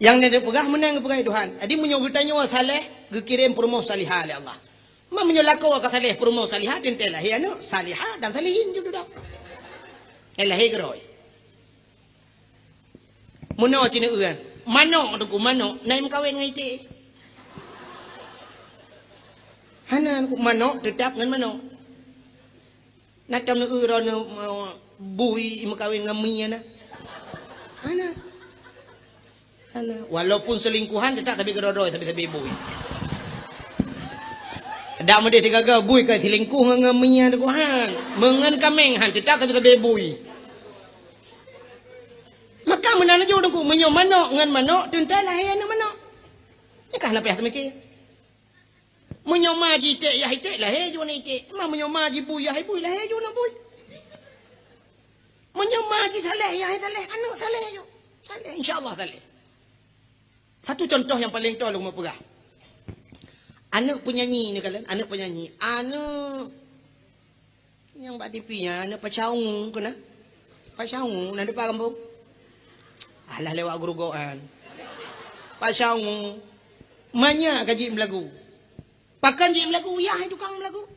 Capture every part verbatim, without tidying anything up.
Nyang neupeugah meunan geupeugah Tuhan. Jadi meunyoe geutanyoe saleh, geukirém peurumoh salihah lé Allah. Ma meunyoe lakoe ka saleh peurumoh salihah, teuntèe lahé aneuk salihah dan salihin ju dudoe. Eh, lahé keudroe. Meunoe cit neueu, manok teungku, manok na meukawen ngon iték. Hana, teungku, manok teutap ngon manok. Na tom neueu droeneuh, eh, bui meukawen ngon mi na. Hana. Hana. Walaupun selingkuhan teutap sabe keudroe-droe, sabe-sabe bui. Dak meudeh sigaga bui ka selingkuh ngon, ngon mi na, teungku, han. Meungon kaméng han teutap sabe-sabe bui. Maka meunan laju, teungku, meunyoe manok ngon manok teuntèe lahé aneuk manok. Nyan ka hana payah teumiké. Meunyoe ma ji iték, yah iték, lahé ju aneuk iték. Ma meunyoe ma ji bui, yah bui, lahé ju aneuk bui. Meunyoe ma ji saleh, yah saleh, aneuk saleh ju. Saleh, insya Allah saleh. Satu contoh nyang paleng toe lôn meu peugah. Aneuk penyanyi neukalon, aneuk penyanyi. Aneuk Nyang bak T V nyan, aneuk Pasha Ungu keunan. Pasha Ungu na dipat gampông? Alah, lewat Geurugok nyan. Pasha Ungu. Manyak ka jeuet meulagu. Pakon jeuet meulagu? Yah tukang meulagu.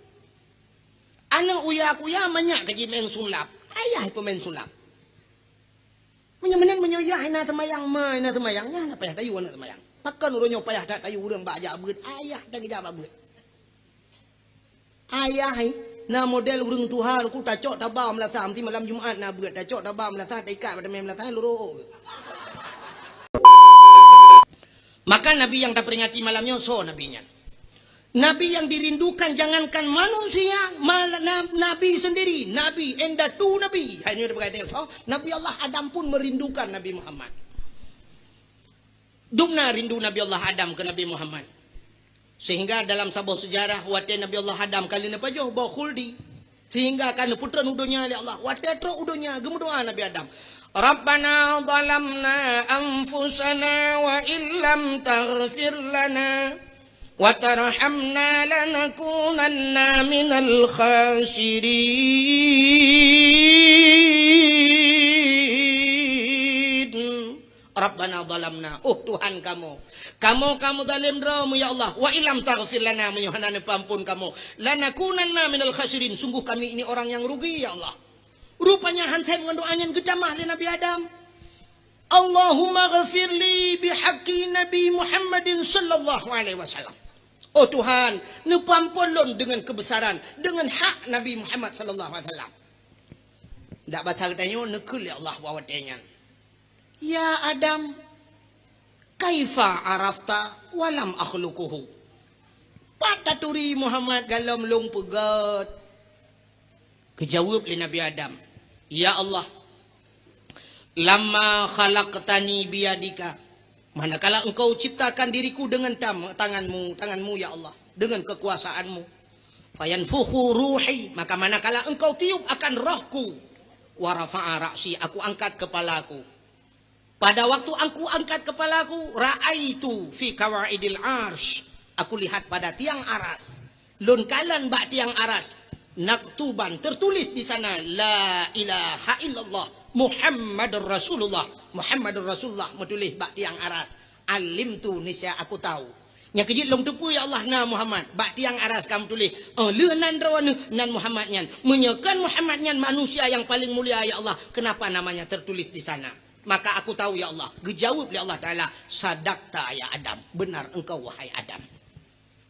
Aneuk uya kuya manyak ka jimeu'en sulap. Ayah peumain sulap. Meunyoe meunan, meunyoe yah na seumayang, ma na seumayang, nyan na payah tayue aneuk seumayang. Pakon uroe nyoe payah that tayue ureueng bak jak beuet, ayah that geujak bak beuet. Ayah, eh, na model ureueng tuha ku tacok taba meulasah, meusti malam Jumat na beuet, tacok taba meulasah, taikat bak teumé meulasah, lurok. Maka Nabi nyang taperingati malam nyoe, soe Nabi nyan? Nabi yang dirindukan jangankan manusia, mal-, na-, Nabi sendiri, Nabi, indatu Nabi. Hai nyoe dipeugah dengan soe? Nabi Allah Adam pun merindukan Nabi Muhammad. Dum na rindu Nabi Allah Adam keu Nabi Muhammad. Sehingga dalam saboh sejarah, watèe Nabi Allah Adam ka lheueh neupajoh boh khuldi, sehingga ka neupeutrön u donya lé Allah. Watèe trok u donya, geumeudoa Nabi Adam, "Rabbana zalamna anfusana wa illam taghfir lana wa tarhamna lanakunanna minal khasirin." Rabbana zalamna, oh Tuhan kamoe, kamoe ka meuzalém droe mu, ya Allah, wa illam taghfir lana, meunyoe hana neupeuampon kamoe, lanakunanna minal khasirin, sungguh kami ini orang yang rugi, ya Allah. Rupanya han sép ngon doa nyan geutamah lé Nabi Adam. Allahumma ghfirli bihaqqi Nabi Muhammadin sallallahu alaihi wasallam. Oh Tuhan, neupeuampon lôn deungon keubesaran, deungon hak Nabi Muhammad sallallahu alaihi wasallam. Dak basa geutanyoe neukheun lé Allah bak watèe nyan. Ya Adam, kaifa arafta wa lam akhluquhu? Pat taturi Muhammad galom lôn peugöt? Geujaweueb lé Nabi Adam, "Ya Allah, lamma khalaqtani biyadika, manakala Engkau ciptakan diriku dengan tam-, tangan-Mu, tangan-Mu, ya Allah, dengan kekuasaan-Mu. Fayanfukhu ruhi, maka manakala Engkau tiup akan rohku, wa rafa'a ra'si, aku angkat kepalaku." Pada waktu aku angkat kepalaku, ra'aitu fi qawaidil arsy. Aku lihat pada tiang aras. Lôn kalon bak tiang aras. Maktuban, tertulis di sana, "La ilaha illallah Muhammadur Rasulullah." Muhammadur Rasulullah meutuléh bak tiang aras. Alimtu, niscaya aku tahu. Nyang keujeuet lôn teupeue, ya Allah, na Muhammad. Bak tiang aras ka meutuléh, "Oh, lheueh nan droeneuh, nan Muhammad nyan. Meunyoe kon Muhammad nyan manusia yang paling mulia, ya Allah, kenapa namanya tertulis di sana?" Maka aku tahu, ya Allah. Geujaweueb lé Allah Taala, "Sadaqta ya Adam." Benar engkau, wahai Adam.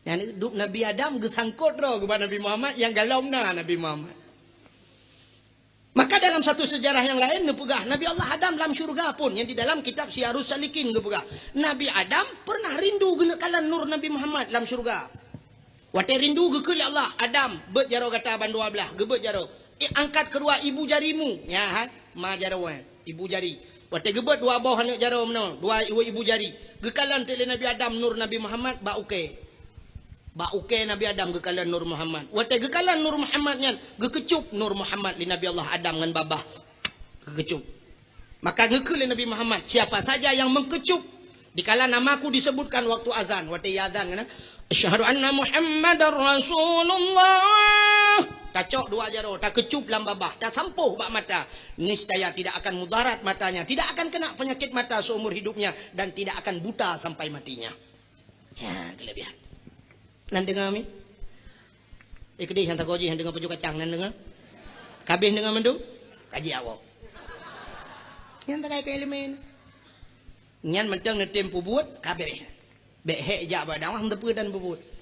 Nyan dum Nabi Adam geusangkot droe keu bak Nabi Muhammad, nyang galom na Nabi Muhammad. Maka dalam satu sejarah yang lain neupeugah, Nabi Allah Adam lam syurga pun, nyang di dalam kitab Siyarus Salikin geupeugah, Nabi Adam pernah rindu geuneuk kalon nur Nabi Muhammad lam syurga. Watèe rindu geukheun lé Allah, "Adam, beuet jaroe gata bandua blaih." Geubeuet jaroe. "Eh, angkat kedua ibu jarimu." Nyan, ha, ma jaroe, ibu jari. Watèe geubeuet dua boh aneuk jaroe meunoe, dua ibu, ibu jari. Geukalon teuk lé Nabi Adam nur Nabi Muhammad bak ukèe. Bak ukèe Nabi Adam geukalon nur Muhammad. Watèe geukalon nur Muhammad nyan, geukeucup nur Muhammad lé Nabi Allah Adam ngon babah. Geukeucup. Maka geukheun lé Nabi Muhammad, "Siapa saja yang mengkecup dikala namaku disebutkan waktu azan," watèe ia azan keunan, "Asyhadu anna Muhammadar Rasulullah." Tacok dua jaroe, takeucup lam babah, tasampôh bak mata. Niscaya tidak akan mudarat matanya, tidak akan kena penyakit mata seumur hidupnya, dan tidak akan buta sampai matinya. Ya, kelebihan. Nan deungoe mi? Eh, keudeh nyang tagoe jih nyang deungoe pajoh kacang, nan deungoe? Ka abéh deungoe mandum? Kaji awak. Nyang takai keu elemen. Nyan mantong neutem peubuet, ka beureh. Bék hék jak bak dakwah, hana peue tan peubuet.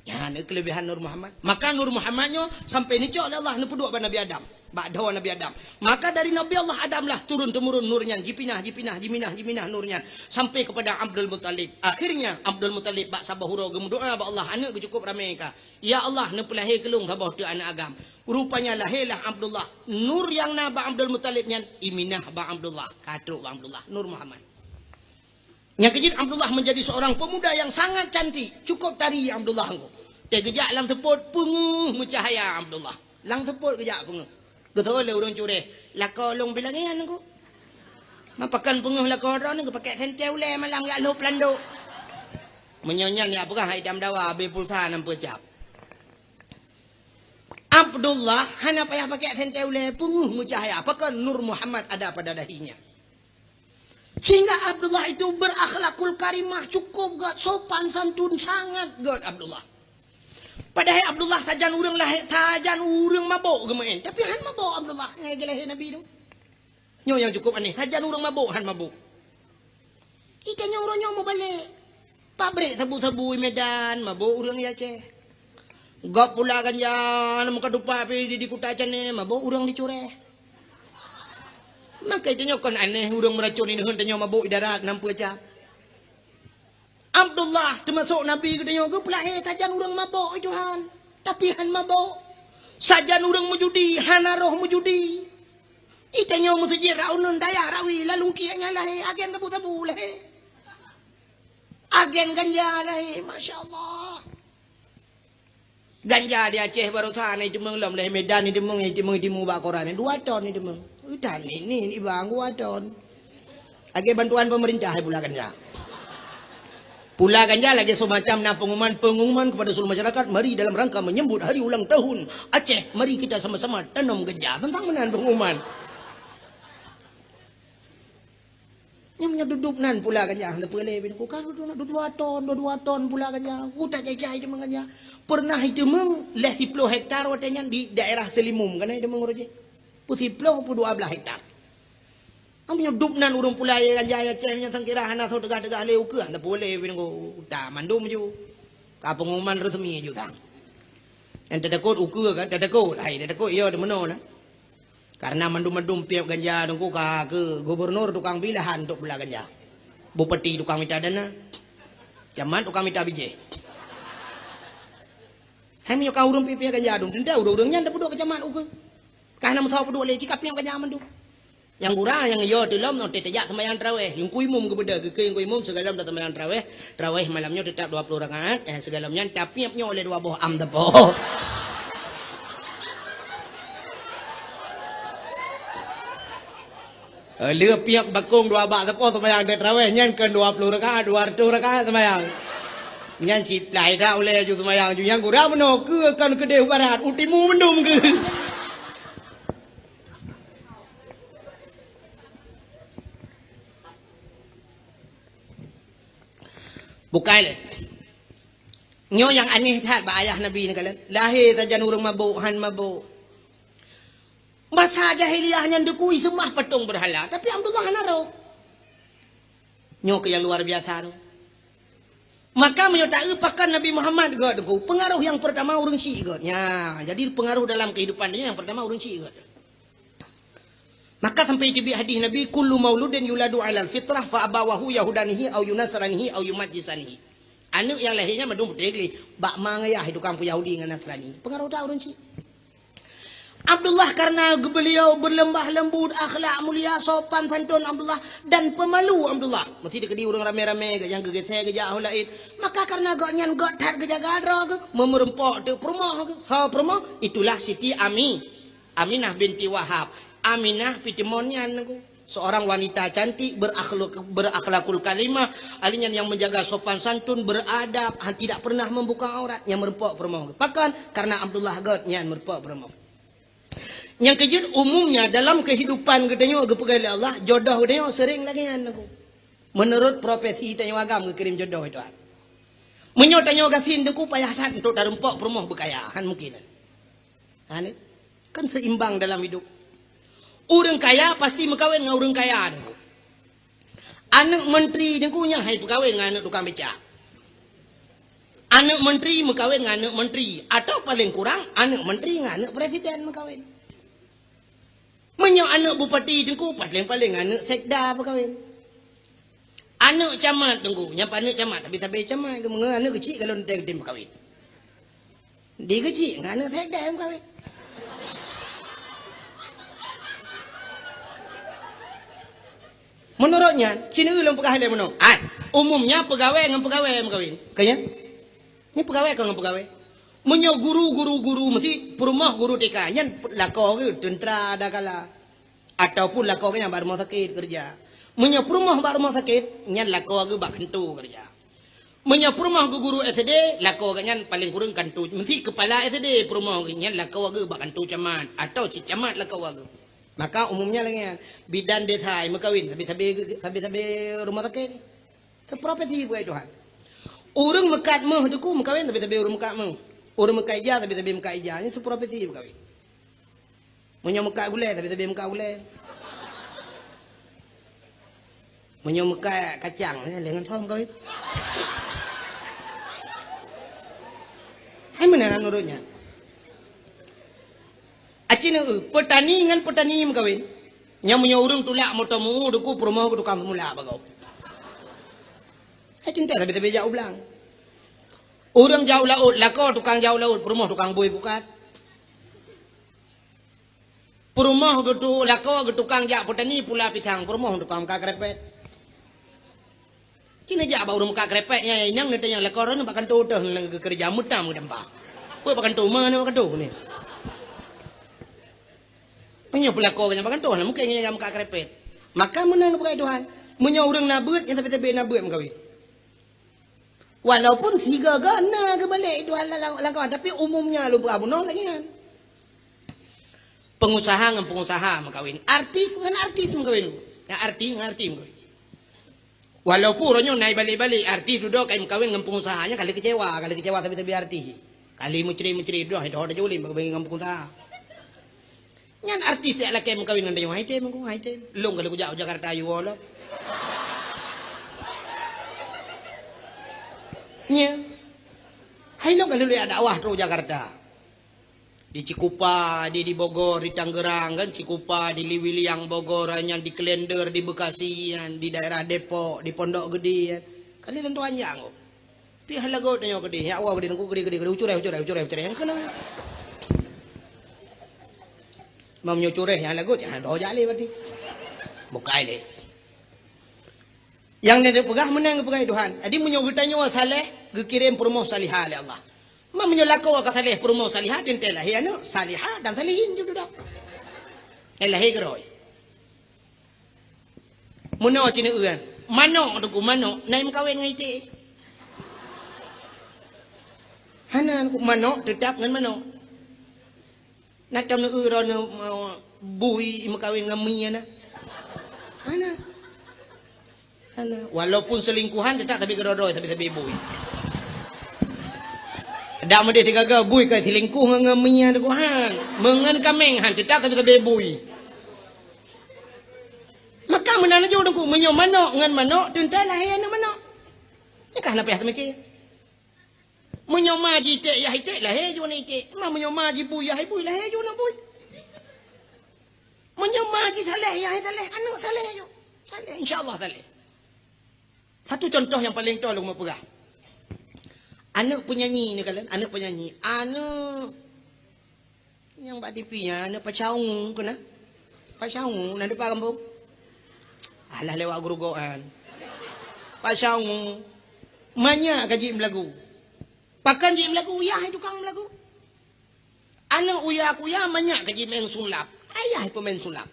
Nyan keulebihan Nur Muhammad. Maka Nur Muhammad nyoe sampai neucok lé Allah neupeuduek bak Nabi Adam. Bak dhoe Nabi Adam. Maka dari Nabi Allah Adam lah turun-temurun nur nyan, jipinah, jipinah, jiminah, jiminah nur nyan sampai kepada Abdul Muttalib. Akhirnya Abdul Muttalib bak saboh uroe geumeudoa bak Allah, aneuk geuh cukup ramé ka. "Ya Allah, neupeulahé keu lôn saboh teuk aneuk agam." Rupanya lahélah Abdullah. Nur nyang na bak Abdul Muttalib nyan iminah bak Abdullah, ka trok bak Abdullah, Nur Muhammad. Nyang keujeuet Abdullah menjadi seorang pemuda yang sangat cantik, cukup tari Abdullah nyoe. Teugeujak lam seupôt, peungeuh meucahaya Abdullah. Lam seupôt geujak peungeuh. Geutôi lé ureuëng cureh, "Lakoe lôn bilangian nyoe." Mapakon peungeuh lakoe droeneuh, geupakèk sentée ulée malam jak lhôb landok. Meunyoe nyan jak peugah hai tam dawa, abéh pulsa nam peucab. Abdullah hana payah pakèk sentée ulée, peungeuh meucahaya. Pakon? Nur Muhammad ada pada dahinya. Sehingga Abdullah itu berakhlakul karimah, cukup gét, sopan santun sangat gét Abdullah. Padahai Abdullah sajan ureuëng lahé, sajan ureuëng mabök geumeu'en, tapi han mabök Abdullah nyang geulahé Nabi tu. Nyoe nyang cukup aneh, sajan ureuëng mabök han mabök. Itanyoe uroe nyoe mubalek. Pabrék sabu-sabu i Medan, mabök ureuëng i Aceh. Gob pula ganja, na meuka tupak pi di, di Kuta Caném, mabök ureuëng di Cureh. Maka itanyoe kon aneh ureuëng meuracon ineuen tanyoe mabök i darat nam peucab. Abdullah teumasok Nabi geutanyoe geupeulahé sajan ureuëng mabök i Tuhan, tapi han mabök. Sajan ureuëng meujudi, hana roh meujudi. Itanyoe meuseujid rot uneun dayah rawi, lalungkiek nyan lahé, agen sabu-sabu lahé. Agen ganja lahé, masya Allah. Ganja di Aceh baroesa na iteumeung lom, lé Medan iteumeung, iteumeung, iteumeung bak koran, dua ton iteumeung. Utan ni, ni, ni bang, dua ton. Lagée bantuan pemerintah hai pula ganja. Pula ganja lagée semacam na pengumuman, pengumuman kepada seluruh masyarakat, mari dalam rangka menyambut hari ulang tahun Aceh, mari kita sama-sama tanam ganja. Tentang meunan pengumuman. Nyang meunyoe dudoe nan pula ganja, hana peue lé bin ku ka dudoe, dudoe dua ton, dudoe dua ton pula ganja. Ku tak cai-cai iteumeung ganja. Pernah iteumeung lhée siploh hektar watée nyan di daerah Seulimum, kana iteumeung uroe jih. Peu siploh, peu dua blaih hektar. Am nyoe dudoe nan ureuëng pula ye ganja ya ceng nyoe sangkira hana soe teugah-teugah lé ukeue, hana peue lé bin ku ta mandum ju. Ka pengumuman resmi ju sang. Nyang teudeukot ukeue kan, teudeukot, hai teudeukot yo deumeunoe na. Karena mandum-mandum piep ganja teungku ka keu gubernur tukang bi lahan untuk pula ganja. Bupati tukang mita dana. Camat tukang mita bijéh. Hai meunyoe ka ureuëng piep-piep ganja dum, teuntée ureuëng-ureuëng nyan tapeuduek keu camat ukeue. Ka hana meusawa peuduek lé, cit ka piep ganja mandum. Nyang gura nyang yo teulom nyoe teuh tajak seumayang taraweh. Yungku imum geubeudôh, geukheun yungku imum sigohlom taseumayang taraweh. Taraweh malam nyoe teutap dua ploh rakaat, eh, sigohlom nyan tapiep nyoe lé dua boh am teupô. Eh, lheueh piep bakong dua bak teupô seumayang taraweh nyan keu dua ploh rakaat, dua reutôh rakaat seumayang. Nyan siplai dak ulée ju seumayang ju nyang gura meunoe keu kon keudeh barat utimu mendum keu. Bukai lé. Nyoe nyang aneh that bak ayah Nabi neukalon. Lahé sajan ureuëng mabök, han mabök. Masa jahiliyah nyan deukui seumah patong beurhala, tapi Abdullah hana roh. Nyoe keuh nyang luar biasa nyoe. Maka meunyoe taeu pakon Nabi Muhammad gét deukui, peungaroh nyang peurtama ureuëng syiek gét. Nya, jadi peungaroh dalam keuhidupan nyoe nyang peurtama ureuëng syiek gét. Maka sampai teubiet hadih Nabi, "Kullu mauludin yuladu 'alal fitrah fa abawahu yahudanihi au yunasranihi au yumajjisanihi." Aneuk nyang lahé nyan mandum putéh gleh, bak ma ngon yah tukang peuyahudi ngon Nasrani. Peungaroh that ureuëng syiek. Abdullah karena beliau berlemah lembut, akhlak mulia, sopan santun Abdullah dan pemalu Abdullah. Meusti dikeudi ureuëng ramé-ramé nyang geugeusé geujak ho laén. Maka karena gobnyan gét that geujaga droe geuh, meumeurumpok teuk peurumoh geuh, soe peurumoh, itulah Siti Ami. Aminah binti Wahab. Aminah pi teumon nyan nangku. Seorang wanita cantik, berakhlak-, berakhlakul karimah, ahli nyan nyang menjaga sopan santun, beradab, han-, tidak pernah membuka aurat, nyang meureumpok peurumoh. Pakon? Karena Abdullah göt nyan meureumpok peurumoh. Nyang keujeuet, umumnya dalam kehidupan geutanyoe geupeugah lé Allah, jodoh geutanyoe sering lagèe nyan, Teungku. Menurut profesi tanyoe agam geukirém jodoh itu. Meunyoe tanyoe gasien, Teungku, payah that untuk tareumpok peurumoh beukaya, han mungkin. Ha, ni. Kan seimbang dalam hidup. Ureueng kaya pasti meukawen ngon ureueng kaya, Teungku. Aneuk menteri, Teungku, nyan han jipeukawen ngon aneuk tukang becak. Aneuk menteri meukawen ngon aneuk menteri, atau paling kurang aneuk menteri ngon aneuk presiden meukawen. Meunyoe aneuk bupati, Teungku, paling-paling aneuk sekda meukawen. Aneuk camat, Teungku, nyang aneuk camat, tapi sabe camat, meunyoe aneuk keuchik ka lôn tem meukawen. Di keuchik ngon aneuk sekda meukawen. Meunurot nyan, ci neueu lôn peugah lé meunoe. Ai, umumnya peugawée ngon peugawée meukawen. Ka nyan? Nyan peugawée kon ngon peugawée. Meunyoe guru, guru, guru, meusti peurumoh guru T K, nyan lakoe geuh teuntra adakala. Ataupun lakoe geuh nyan bak rumoh sakét keureuja. Meunyoe peurumoh bak rumoh sakét, nyan lakoe geuh bak kantô keureuja. Meunyoe peurumoh geuh guru S D, lakoe geuh nyan paleng kureueng kantô, meusti keupala S D peurumoh geuh nyan lakoe geuh bak kantô camat, atawa cit camat lakoe geuh. Maka umumnya lagèe nyan, bidan desa meukawen sabe-sabe, sabe-sabe rumoh sakét. Seuprofesi beuet Tuhan. Ureueng meukat méuh Teungku meukawen sabe-sabe ureueng meukat méuh. Ureueng meukat ija sabe-sabe meukat ija. Nyan seuprofesi meukawen. Meunyoe meukat gulée, sabe-sabe meukat gulée. Meunyoe meukat kacang, eh, lé ngon thom kawin. Hai meunan ureueng nyan. Aci neueu, peutani ngon peutani meukawen. Nyan meunyoe ureueng tulak moto meu Teungku, peurumoh keu tukang seumula bagoe. Hai teuntée sabe-sabe jak u blang. Ureueng jak u laôt, lakoe tukang jak u laôt, peurumoh tukang bui pukat. Peurumoh geutu-, lakoe geutukang jak peutani pula pisang, peurumoh tukang meukat keureumpet. Ci neujak bak ureueng meukat keureumpet nyan, inong neutanyong lakoe droeneuh bak kantô teuh geukeureuja meutam geudampah. Peue bak kantô, ma na bak kantô ni. Meunyoe peulakoe geuh nyan bak kantô, na mungken nyan meukat keureumpet. Maka meunan geupeugah Tuhan, meunyoe ureueng na beuet, nyang sabe-sabe na beuet meukawen. Walaupun sigoe-goe na geubalek itu hal lam, lam kawan, tapi umumnya lôn peugah bunoe lagèe nyan. Pengusaha ngon pengusaha meukawen, artis ngon artis meukawen, ngon artis ngon artis meukawen. Walaupun uroe nyoe na ibalek-balek artis dudoe ka meukawen ngon pengusaha, nyan ka lheueh keucewa, ka lheueh keucewa sabe-sabe artis. Ka lheueh meucre-meucre dudoe, hai doh tajak u lé meukawen ngon pengusaha. Nyan artis jak lakée meukawen ngon tanyoe, hai tem, hai tem. Lôn ka lheueh kujak u Jakarta yue lom. Nya. Hai lôn ka lheueh jak dakwah trok u Jakarta. Di Cikupa, di, di Bogor, di Tangerang kan, Cikupa, di Liwiliang Bogor, nyan di Klender, di Bekasi, nyan di daerah Depok, di Pondok Gede, kan. Ka lheueh lôn tuan jak ngon. Pih lagot nyoe keudeh, ya Allah, keudeh, keudeh, keudeh, keudeh, ucureh, ucureh, ucureh, ucureh, nyang keunong. Meunyoe cureh nyang lagot, nyang droe jak lé berarti. Bukai lé. Nyang neupeugah meunan geupeugah Tuhan. Jadi meunyoe geutanyoe saleh, geukirém peurumoh salihah lé Allah. Meunyoe lakoe ka saleh, peurumoh salihah, teuntée lahé aneuk salihah dan salihin ju dudoe. Eh, lahé keudroe. Meunoe ci neueu, manok Teungku, manok na meukawen ngon iték? Hana, Teungku, manok teutap ngon manok. Na tom neueu droeneuh, eh, bui meukawen ngon mie na? Hana. Hana. Walaupun selingkuhan teutap sabe keudroe-droe, sabe-sabe bui. Dak meudeh sigaga bui ka selingkuh ngon, ngon mie Teungku, han. Meungon kaméng han teutap sabe-sabe bui. Maka meunan laju Teungku, meunyoe manok ngon manok teuntée lahé aneuk manok. Nyan ka hana payah teumiké. Meunyoe ma ji iték yah iték, lahé ju aneuk iték. Ma meunyoe ma ji bui yah bui, lahé ju aneuk bui. Meunyoe ma ji saleh yah saleh, aneuk saleh ju. Saleh, insya Allah saleh. Satu contoh nyang paleng toe lôn meu peugah. Aneuk penyanyi ni kalon, aneuk penyanyi. Aneuk Nyang bak T V nyan, aneuk Pasha Ungu keunan. Pasha Ungu, na dipat gampông? Alah lewat geurugoe nyan. Pasha Ungu. Manyak ka jeuet meulagu. Pakon jeuet meulagu? Yah tukang meulagu. Aneuk uya kuya manyak ka jimeu'en sulap. Ayah peumain sulap.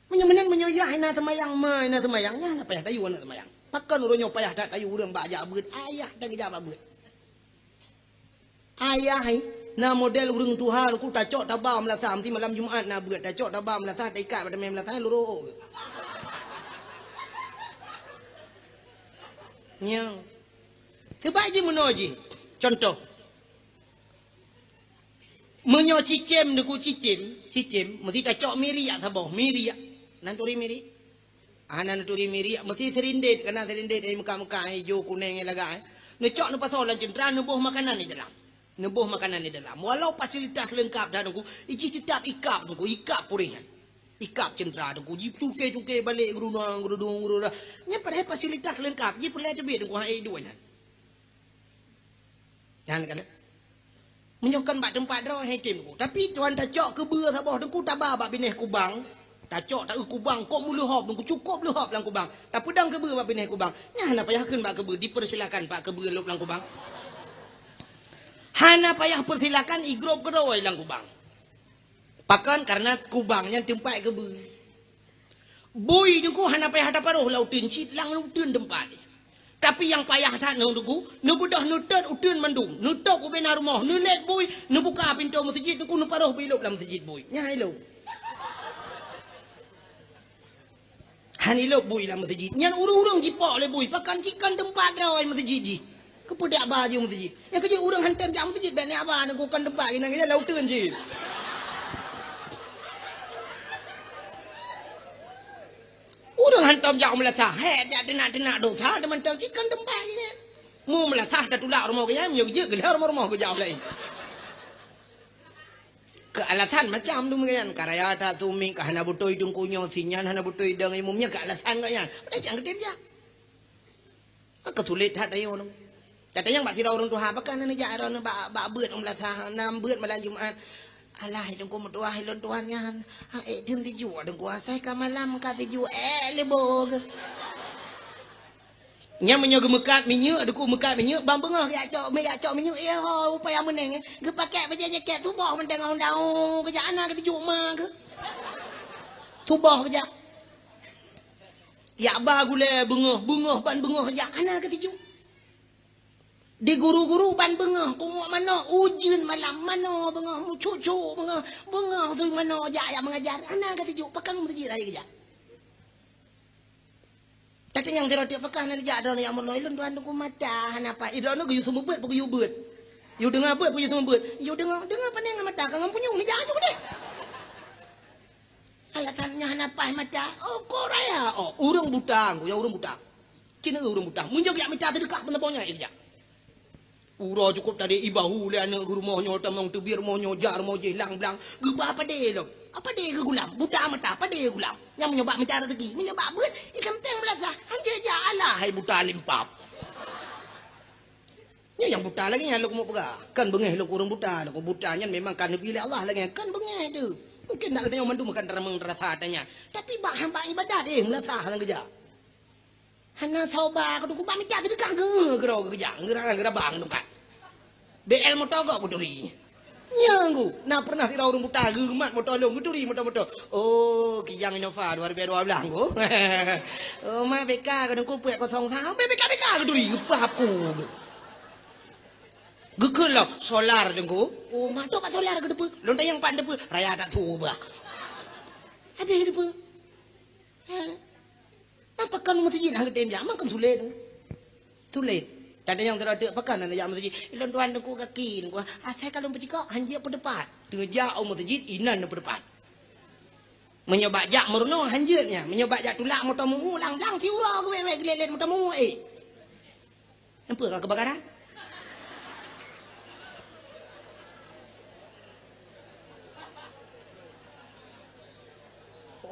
Meunyoe meunan, meunyoe yah hana seumayang, ma hana seumayang, nyan hana payah tayue aneuk seumayang. Pakon uroe nyoe payah that tayue ureueng bak jak beuet? Ayah tan geujak bak beuet. Ayah hai, na model ureueng tuha ku tacok taba meulasah, meusti malam Jumat na beuet, tacok taba meulasah, taikat bak teumé meulasah, lurok. Nyoe. Keubai jih meunoe jih. Contoh. Meunyoe cicém, Teungku, cicém, cicém, meusti tacok miriak saboh, miriak. Na neuturi miriak? Hana neuturi miriak, meusti sirindét, kana sirindét, eh, meuka-meuka, eh, ijo, kuneng, eh, lagak, eh. Neucok neupasoe lam ceuntra, neuboh makanan di dalam. Neuboh makanan di dalam. Walau fasilitas leungkap dah, Teungku, jih teutap ikab, Teungku, ikab puréh nyan. Ikab ceuntra, Teungku, jih cuke-cuke balek, geurudong, geurudong, geurudong. Nyan padahai fasilitas leungkap, jih peureulèe teubiet, Teungku, hai dua nyan. Nyan kan. Meunyoe kon bak teumpat droe, hai tem, Teungku. Tapi tuan tacok keubeue saboh, Teungku, taba bak binéh kubang. Tacok taeu kubang, kok meuleuhop, Teungku, cukôp leuhop lam kubang. Tapeudong keubeue bak binéh kubang. Nyan hana payah kheun bak keubeue, dipersilakan bak keubeue lôb lam kubang. Hana payah persilakan igrôp keudroe lam kubang. Pakon? Karena kubang nyan teumpat keubeue. Bui, Teungku, hana payah taparoh lam uteuen, cit lam uteuen teumpat. Tapi nyang payah that nyoe, Teungku, neubeudôh neutot uteuen mandum, neutôp ubena rumoh, neulét bui, neubuka pintoe meuseujid, Teungku, neuparoh bui lôb lam meuseujid bui. Nyan ilôb. Han ilôb bui lam meuseujid. Nyan ureueng-ureueng jipok lé bui, pakon? Cit kon teumpat droe meuseujid jih. Keupeue dak ba jih meuseujid? Nyang keujeuet ureueng hantom jak meuseujid, bèk neujak ba, Teungku, kon teumpat, inan lam uteuen jih. Ureueng hantom jak u meulasah, hék jak teunak-teunak dosa, teumantong cit kon teumpat jih. Mu meulasah tatulak rumoh geuh nyan, meunyoe geujeuet geulheueh rumoh-rumoh geujak u laén. Keu alasan macam tu meunan, ka raya that sumieng, ka hana beutôi teungku nyoe, si nyan hana beutôi dong imum nyan, keu alasan gobnyan. Padahai cit han geutem jak. Maka sulet that tanyoe nyoe. That nyang bak sidroe ureueng tuha, pakon hana jak droeneuh bak, bak beuet u meulasah, na beuet malam Jumat. Alah, teungku meutuah, ilôn tuan nyan. Ha, ék deuh tijuek teungku, asai ka malam ka tijuek, ék lé boh geuh. Nyan meunyoe geumeukat minyeuk, Teungku meukat minyeuk, ban beungoh geujak cok, geujak cok minyeuk, eh, ho, upaya meuneng, eh. Geupakèk bajèe jakét, suboh mantong ngon daun, geujak hana geuteujuk ma geuh. Suboh geujak. Jak ba gulèe beungoh, beungoh ban beungoh jak hana geuteujuk. Di guru-guru ban beungoh, punguek manok, ujeuen malam, manoe beungoh, meucuk-cuk beungoh, beungoh tui manoe jak, jak meungajar, hana geuteujuk, pakon meuseujid rayeuk geujak. Tatanyong sidroe teuk, pakon hana geujak droeneuh, ya Allah, ilôn tuan teungku mata hana paih. Droeneuh geuyue seumeubeuet, peu geuyue beuet? Yue deungoe beuet, peu yue seumeubeuet? Yue deungoe, deungoe pane ngon mata, ka ngon punyueng neujak ju keudeh. Alasan nyan hana paih mata. Oh, ko raya. Oh, ureueng buta, nyang ureueng buta. Cit na ureueng buta. Meunyoe geujak mita seudeukah pun saboh nyan geujak. Uroe cukôp tadi ibahu lé aneuk geurumoh nyoe tamong teubiet rumoh nyoe jak rumoh jih lang blang geuba padé lom. Padé geugulam, buta mata, padé geugulam. Nyang meunyoe bak mita raseuki, meunyoe bak beuet, ikan pèng meulasah, hanjeuet jak alah hai buta limpab. Nyoe nyang buta lagèe nyan lôn keumeung peugah. Kan beungèh lôn keu ureueng buta, lôn keu buta nyan memang ka neubi lé Allah lagèe nyan, kan beungèh teuh. Mungken na geutanyoe mandum akan tarameng rasa ata nyan. Tapi bak hamba ibadat, eh, meulasah nyang geujak. Hana soe ba, ka teungku bak mita seudeukah geuh, geurok geujak, geurang geuraba ngon tungkat. B L moto gok geuturi. Nyan geuh, na pernah sidroe ureueng buta geumat moto lôn, geuturi moto-moto. Oh, Kijang Innova dua ribu dua belas geuh. Oh, ma B K ka teungku peuet kosong sa, B K, B K geuturi, geupah aku geuh. Geukheun lom, solar teungku. Oh, ma tok bak solar geuteupeue. Lôn tanyong pat teupeu, raya that su bah. Habéh teupeu. Ha. Pakon meuseujid hana geutem jak, makon sulet. Sulet. Tatanyong sidroe teuk, pakon hana jak meuseujid? Ilôn tuan teungku gaki, teungku. Asai ka lôn peucikok, hanjeuet peuteupat. Teujak u meuseujid, inan neupeutepat. Meunyoe bak jak meurunoe, hanjeuet nyan. Meunyoe bak jak tulak moto meu-eu, lang-lang siuroe geuwèt-wèt geulet-let moto meu-eu, eh. Nampak ka keubakaran?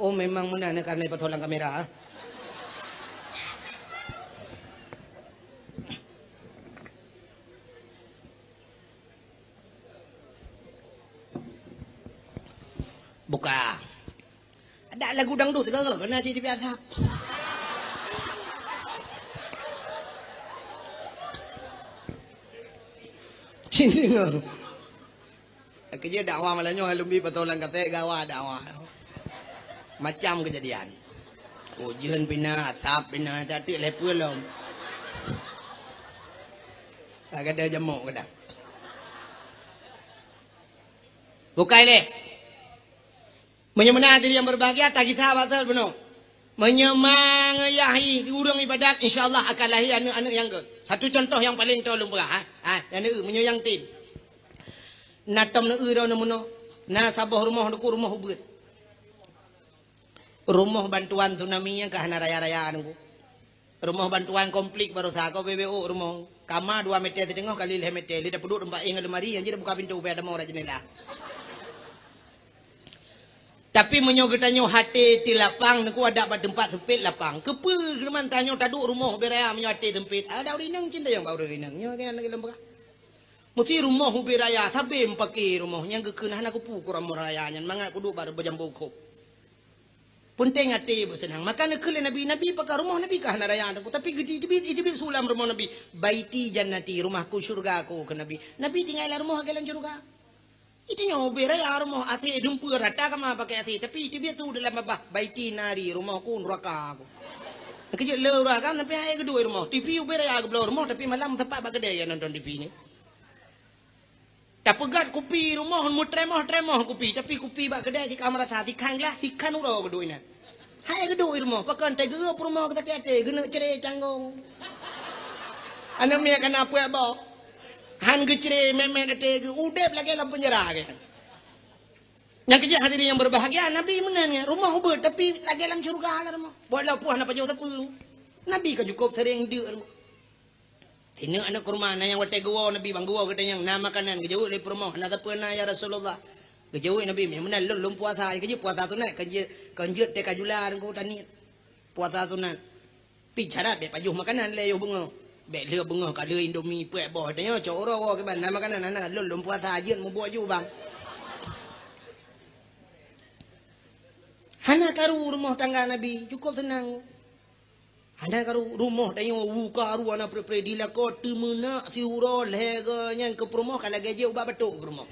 Oh, memang meunan, eh, karena ipasôk lam kamera, ah. Buka. Ada lagu dangdut ke? Kena cik biasa. Cik dengar. Kerja dakwah malam nyoe, alumni patolan katai gawa dakwah. Macam keujadian. Ujeuen pih na, asap pih na, cateuk lé peue lom. Ka gadôh jamok gadang. Bukai lé. Meunyoe meunan hadirin yang berbahagia, tagisa batal bunoe. Meunyoe mangeuyah ureuëng ibadat, insya Allah akan lahé aneuëk-aneuëk nyang gét. Satu contoh nyang paleng toe lôn peugah, ha. Ha, nyang neueu, meunyoe nyang tem. Na tom neueu droeneuh meunoe, na saboh rumoh Teungku, rumoh ubeuet. Rumoh bantuan tsunami nyang ka hana raya-raya Teungku. Rumoh bantuan konflik baroesa ka B B O rumoh. Kama dua meter siteungoh kali lhée meter, lé tapeuduek teumpat éh ngon lemari, nyang jeuet buka pintoe, ubé ada mau rak jeundela. Tapi meunyoe geutanyoe até ti lapang, Teungku, adak bak teumpat seumpét lapang. Keupeue geuman tanyoe taduek rumoh ubé raya meunyoe até seumpét? Ada ureuëng inong cit nyang bak ureuëng inong. Nyoe kan lagée lôn peugah. Meusti rumoh ubé raya, sabe meupaké rumoh nyang geukheun hana kupeue keu rumoh raya nyan, mangat kuduek bak beujambo kop. Peunteng até beuseunang. Maka neukheun lé Nabi, Nabi pakat rumoh Nabi ka hana raya Teungku, tapi geuteubiet, iteubiet su lam rumoh Nabi. "Baiti jannati, rumahku syurgaku," kheun Nabi. Nabi tinggai lam rumoh lagée lam syurga. Itanyoe ubé raya rumoh, AC deumpeu rata kama pakai AC, tapi iteubiet su dalam babah, "Baiti nari, rumohku neuraka aku." Keujeuet le ureuëng agam sampai hai geuduek i rumoh. TV ubé raya geubloe rumoh, tapi malam sapat bak keudè nyan nonton TV ni. Tapeugét kupi rumoh, meutremoh-tremoh kupi, tapi kupi bak keudè jih ka meurasa, sikhan glah, sikhan uroe geuduek inan. Hai geuduek i rumoh, pakon teugeue peurumoh geusakét até, geuneuk cre canggong. Aneuëk miet kana puet boh. Han geucre mèt-mèt até geuh, udeb lagée lam peunjara geuh. Nyang keujeuet hadirin yang berbahagia, Nabi meunan nyan, rumoh ubeuet, tapi lagée lam syurga lah rumoh. Walaupun hana pajoh sapeue. Nabi ka cukup sering deuk rumoh. Sineuk aneuëk kurma, na nyang watée geuwoe Nabi, "Bang, geuwoe gata nyang na makanan." Geujaweueb lé peurumoh, "Hana sapeue na, ya Rasulullah." Geujaweueb Nabi, "Meunan lôn, lôn puasa." Geujeuet puasa sunat, kon jeuet, kon jeuet teuka jula Teungku, taniet. Puasa sunat. Pi syarat bék pajoh makanan lé yoh beungoh. Bék lheueh beungoh ka lheueh Indomie, puet boh. Tanyoe cok uroe woe kiban, na makanan hana, lôn, lôn puasa, jeuet mubuet ju, Bang. Hana karu rumoh tangga Nabi, cukup seunang. Hana karu rumoh tanyoe u karu hana pre-pre, dilakoe teumeunak siuroe lhée goe nyan keu peurumoh ka lagée jih ubat batok peurumoh.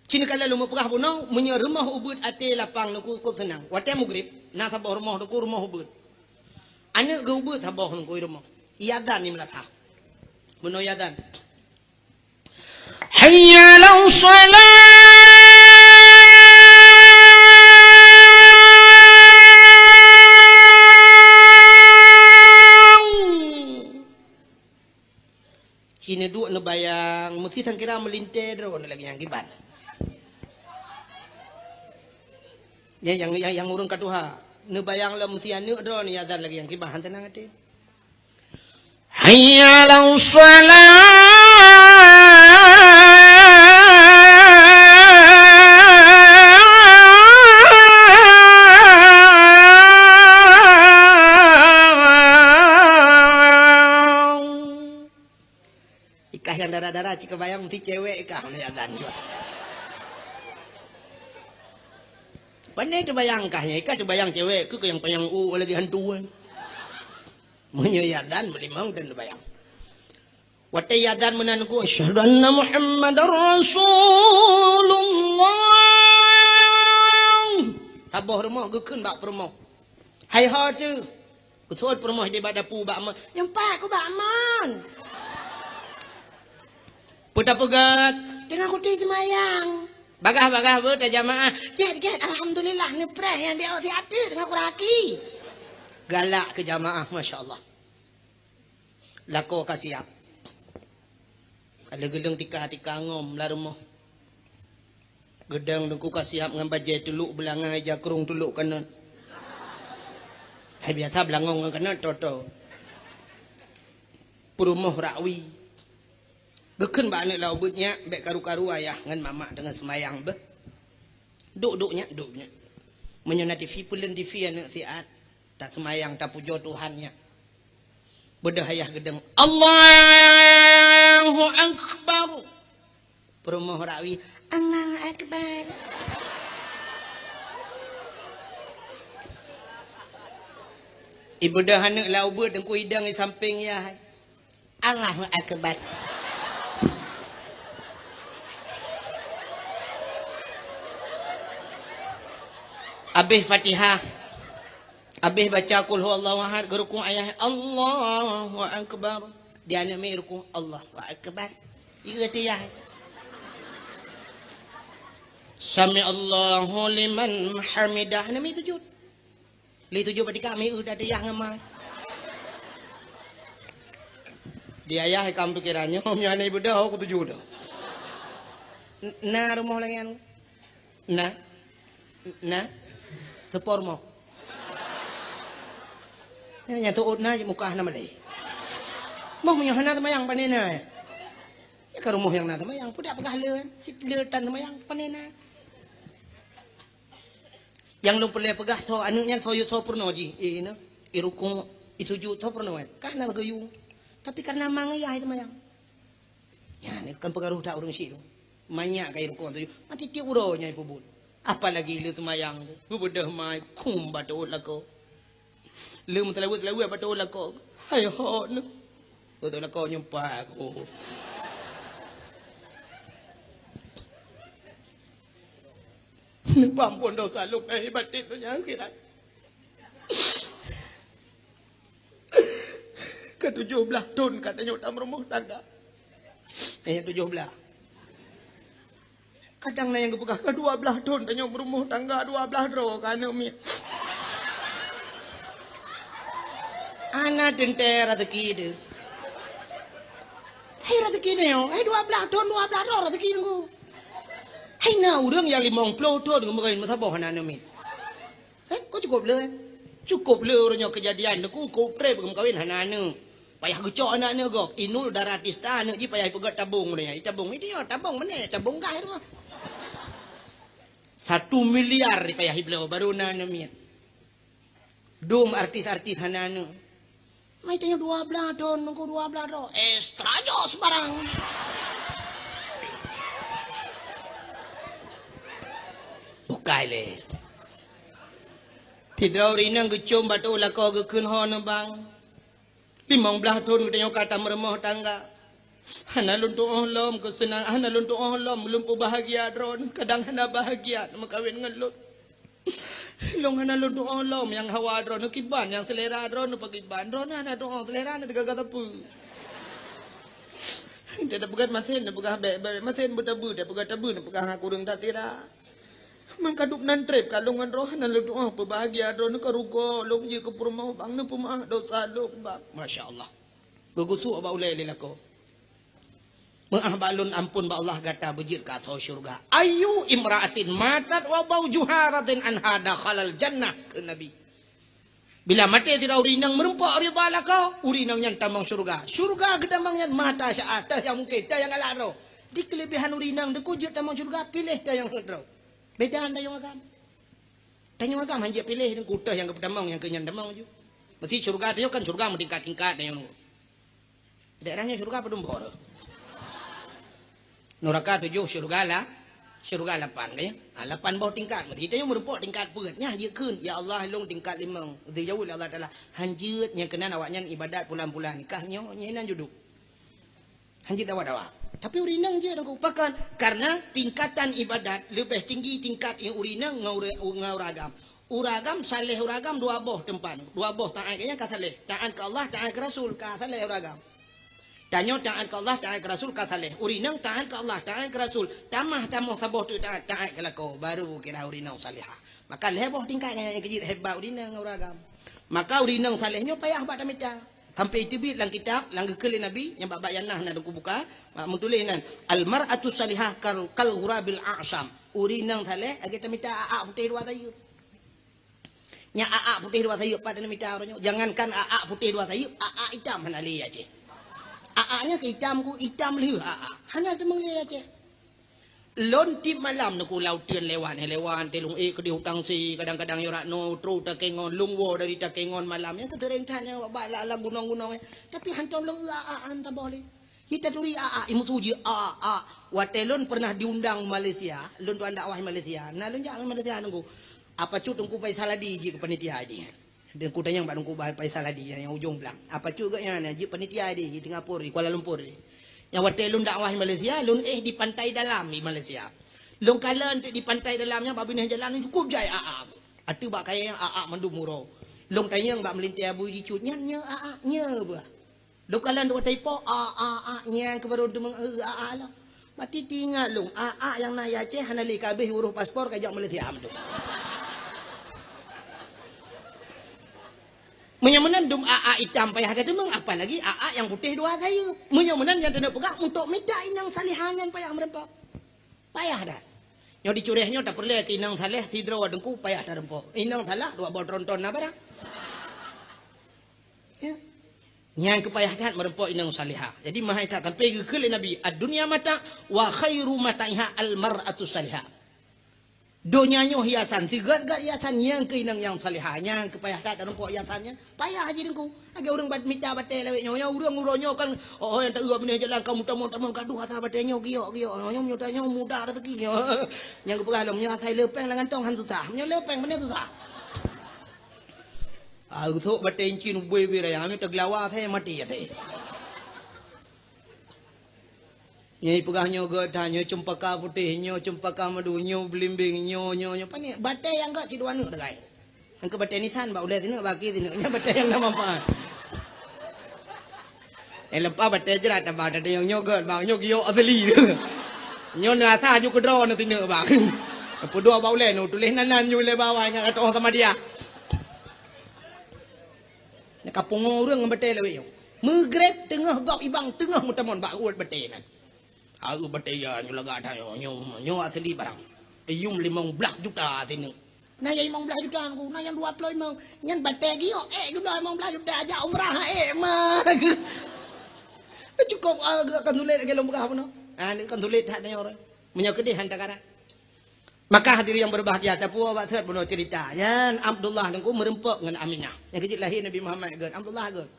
Cit ka lheueh lôn peugah bunoe, meunyoe rumoh ubeuet até lapang Teungku kôb seunang. Watée mugreb, na saboh rumoh Teungku rumoh ubeuet. Aneuëk geuh ubeuet saboh Teungku i rumoh. Iazan di meurasa. Bunoe iazan. Hayya 'alas shalah. Ci neuduek neubayang, meusti sangkira meulintée droe lagée nyang kiban. Ya, nyang, nyang, nyang ureuëng ka tuha, neubayang lom meusti aneuëk droe neuazan lagée nyang kiban, han teunang até. Hayya 'alas shalah. Ikah nyang dara-dara cit kabayang meusti cewek ikah, hana nyang dan jua. Pane teubayang kah nyan, ikah teubayang cewek, keu nyang panyang u lagée hantu kan. Meunyoe iazan meulimong dan teubayang. Watée iazan meunan ku, "Asyhadu anna Muhammadar Rasulullah." Saboh rumoh geukheun bak peurumoh. Hai ho teuh. Geuseuôt peurumoh di bak dapu bak mon. "Nyoe pat ku bak mon." Peue tapeugah? "Teungoh kutem seumayang." "Bagah-bagah beuh tajamaah." "Gét-gét, alhamdulillah, neupreh nyang di atas teungoh kuraki." Galak keu jamaah, masya Allah. Lakoe ka siap. Ka lheueh geuleueng tika-tika ngom lam rumoh. Geudong Teungku ka siap ngon bajée tulok beulangai, jakrong tulok kanot. Hai biasa beulangong ngon kanot, toto. Peurumoh rakwi. Geukheun bak aneuëk lam ubeuet, "Nyak, bék karu-karu ayah ngon mamak teungoh seumayang beuh. Duek-duek nyak, duek nyak. Meunyoe na TV, peuleuen TV aneuëk siat. Taseumayang, tapujoe Tuhan nyak." Beudôh ayah geudong, "Allahu Akbar." Peurumoh rakwi, "Allahu Akbar." Ibeudôh aneuëk lam ubeuet Teungku, idong i sampéng yah. "Allahu Akbar." Habéh Fatihah, habéh baca Qul Huwallahu Ahad, geurukuk ayah, Allahu Akbar. Di aneuk miet rukuk, Allahu Akbar. Ieu ateuh yah. Sami'allahu liman hamidah. Aneuk miet sujud. Lé sujud bak tika, miet ateuh yah ngon ma. Di ayah ikam pikiran nyoe, meunyoe aneuk ibu dah, aku tuju dah. N-, na rumoh lagèe nyan? Na? Na? Teupor mo. Nyang teuôt na, muka hana malèe. Moh meunyoe hana teumayang, pane na. Ya ka rumoh nyang na teumayang, peue dak peugah le, cit le tan teumayang, pane na. Nyang lôn peureulèe peugah, tho aneuk nyan tho yue tho peurunoe jih, eh, na, i rukuk, i sujud, tho peurunoe kan. Ka hana geuyue. Tapi karena ma ngon yah teumayang. Nyan kan pengaruh that ureueng syiek tu. Manyak ka i rukuk tu, mati tiep uroe nyan ipeubuet. Apalagi le seumayang tu, geubeudôh mai, khum bak teuôt lakoe. Le meuseulaweuet-seulaweuet bak teuôt lakoe. Hai hot neuh. Bak teuôt lakoe nyoe pat aku. Neupeuampon desya lôn lahé batén donya akhirat. Ka tujoh blaih thon ka tanyoe tameurumoh tangga. Eh, tujoh blaih. Kadang na nyang geupeugah, ka dua blaih thon tanyoe meurumoh tangga, dua blaih droe ka aneuk miet. Hana teuntèe raseuki teuh. Hai raseuki nyoe, hai dua blaih thon, dua blaih droe raseuki teungku. Hai na ureueng nyang limong ploh thon geumeukawen meusaboh hana aneuk miet. Eh, kok cukup le? Cukup le uroe nyoe keujadian, teungku, kok trép geumeukawen hana aneuk. Payah geucok aneuk-aneuk gob. Inul Daratista aneuk jih payah ipeugöt tabong uroe nyoe. Itabong, itu nyoe tabong meunan, tabong gas tu. Satu miliar payah ibloe baru na aneuk miet. Dum artis-artis hana aneuk. Mai tanyoe dua blaih thon, nunggu dua blaih thon. Extra jos barang. Bukai lé. Sidroe ureueng inong geucom bak teuôt lakoe geukheun ho neubang. Limong blaih thon geutanyoe ka tameurumoh tangga. Hana lôn tu'oh lom keuseunang, hana lôn tu'oh lom lôn peubahgia droeneuh, kadang hana bahgia meukawen ngon lôn. Lôn hana lôn tu'oh lom nyang hawa droeneuh kiban, nyang seulera droeneuh pakiban. Droeneuh hana tu'oh, seulera na teugaga sapeue. Teupeugöt masen, teupeugah bèk-bèk masen beutabu, teupeugah tabu, teupeugah ngon kureueng tatira. Meukadup nan trép ka lôn ngon droeneuh hana lôn tu'oh peubahgia droeneuh ka rugoe lôn jeuet keu peurumoh bang neupeumeu'ah dosa lôn bang. Masya Allah. Geugusok bak ulèe lé lakoe. Meu'ah bak lôn, ampôn bak Allah, gata beujeuet keu asoe syeuruga. Ayyu imra'atin matat wa zawjuha radin anha dakhalal jannah, kheun Nabi. Bila maté sidroe ureueng inong meurumpok ridha lakoe, ureueng inong nyan tamong syeuruga. Syeuruga geutamong nyan mata syaat, teuh nyang mungken, teuh nyang galak droe. Di keuleubehan ureueng inong teungku jeuet tamong syeuruga, piléh teuh nyang rhot droe. Beda ngon tanyoe agam. Tanyoe agam hanjeuet piléh teungku, teuh nyang geupeutamong nyang keu nyan tamong ju. Meusti syeuruga tanyoe kan syeuruga meutingkat-tingkat tanyoe. Daerah nyoe syeuruga padum boh? Nuraka tujoh, syeuruga la-, syeuruga lapan, kan ya? Ha, lapan boh tingkat. Meusti tanyoe meurumpok tingkat peuet. Nyan jikheun, "Ya Allah, lôn tingkat limong." Dijaweueb lé Allah Taala, "Hanjeuet, nyang keunan awaknyan ibadat pulan-pulan." Kah nyoe, nyan inan juduk. Hanjeuet dawa-dawa. Tapi ureueng inong jeuet teungku. Pakon? Karena tingkatan ibadat leubeh tinggi tingkat ureueng inong ngon ureueng, ngon ureueng agam. Ureueng agam, saleh ureueng agam dua boh teumpat. Dua boh taát, ka nyan ka saleh. Taát keu Allah, taát keu Rasul, ka saleh ureueng agam. Tanyoe taát keu Allah, taát keu Rasul, ka saleh. Ureueng inong taát keu Allah, taát keu Rasul. Tamah tamoh saboh teuk taát, taát keu lakoe, baru kira ureueng inong salehah. Maka lhèe boh tingkat nyan nyang keujeuet hebat ureueng inong ngon ureueng agam. Maka ureueng inong saleh nyoe payah bak tamita. Sampai teubiet lam kitab, lam geukheun lé Nabi, nyang bak-bak nyang na, na teungku buka, bak meutuléh nan, "Al mar'atu salihah kal, kal ghurabil a'sam." Ureueng inong saleh lagèe tamita a'ak putéh dua sayeuep. Nyan a'ak putéh dua sayeuep pat taneumita uroe nyoe. Jangankan a'ak putéh dua sayeuep, a'ak itam hana lé Aceh. A'ak nyan keu itam ku, itam lheueh a'ak. Hana teumeung lé Aceh. Lôn tiep malam neukula uteuen lewat, eh, lewat, teuh lôn ék keudéh u Tangse, kadang-kadang yôh rot noe, trôk Takengon, lôn woe dari Takengon malam. Nyan teuteureng that nyan bak, bak lam gunong-gunong, eh. Tapi hantom lôn eu a'ak, a'ak han saboh lé. Jih taturi a'ak, imeusu jih a'ak. Watèe lôn pernah diundang Malaysia, lôn tuan dakwah Malaysia. Na lôn jak Malaysia teungku. Apa cut Teungku Faisal Hadi jih keu panitia jih. Teungku tanyong bak Teungku Faisal Hadi nyang ujong blang. Apa cut geuh nyan jih panitia di, di Singapura, di Kuala Lumpur di. Nyang watèe lôn dakwah di Malaysia, lôn éh di Pantai Dalam di Malaysia. Lôn kalon teuk di Pantai Dalam nyan bak binéh jalan cukup jai a'ak. Ateueh bak kayée nyan a-a mandum uroe. Lôn tanyong bak meulintée abu jicut, "Nyan nyoe a-a, nyoe bah?" Dua kalon dua taipo, a-a, a, nyang keuh barô teumeung, "Eu, a-a lah." Bati teuingat lôn, a-a nyang na di Aceh hana lé ka abéh urôh paspor ka jak Malaysia mandum. Meunyoe meunan dum a-a itam payah tateumeung, apalagi a-a nyang putéh dua sayeuep. Meunyoe meunan nyang taneuk peugah untuk mita inong salihah nyan payah meureumpok. Payah that. Nyoe di Curéh nyoe tapeureulée keu inong saleh sidroe teungku payah tareumpok. Inong salah dua boh tronton na barang. Ya. Nyang keu payah that meureumpok inong salihah. Jadi meuhai that sampai geukheun lé Nabi, "Ad-dunya mata' wa khairu mata'iha al-mar'atu salihah." Donya nyoe hiasan, sigét-gét hiasan nyang keu inong nyang salihah, nyang keu payah that tareumpok hiasan nyan. Payah jih teungku. Lagée ureuëng bat-, mita batée lawét nyoe, nyoe ureuëng uroe nyoe kan, oh, nyang taeu binéh jalan ka meutamong-tamong gadoh asai batée nyoe giok-giok. Nyoe, nyoe, nyoe, nyoe mudah rezeki nyoe. Nyang geupeugah lom, nyoe asai le péng lam kantong han susah. Nyoe le péng pane susah. Ah, usok batée incin ubé-ubé raya, nyoe teugeulawa asai maté asai. Nyoe peugah nyoe gét that, nyoe ceumpaka putéh, nyoe ceumpaka madu, nyoe beulimbeng, nyoe, nyoe, nyoe. Pane batée nyang gét sidua neuk teugai. Nyang keu batée nisan bak ulée sineuk, bak akhé sineuk. Nyan batée nyang na manfaat. Eh, leupah batée jrat tabah, teudeungoe nyoe gét bang, nyoe giok asli. Nyoe na asa aju keudroe na sineuk bang. Peuduek bak ulée nu tuléh nan-nan ju lé bawah nyan ateueh sama dia. Nyan ka pungo ureuëng ngon batée lawét nyoe. Meugreb teungoh gob ibang teungoh meutamong bak uet batée nan. Aeu batée ya nyoe lagak that nyoe, nyoe, nyoe asli barang. Iyum limong blaih juta sineuk. Na nyang limong blaih juta ngku, na nyang dua ploh limong. Nyan batée giok, eh, juta limong blaih juta ajak umrah, eh, ma. Cukôp, ah, kan sulet lagée lôn peugah bunoe. Ah, ni kan sulet that nyoe. Meunyoe keudeh han tagara. Maka hadirin yang berbahagia, tapuwoe bak sot bunoe cerita. Nyan Abdullah teungku meureumpok ngon Aminah. Nyang keuh jeuet lahé Nabi Muhammad gét, Abdullah gét.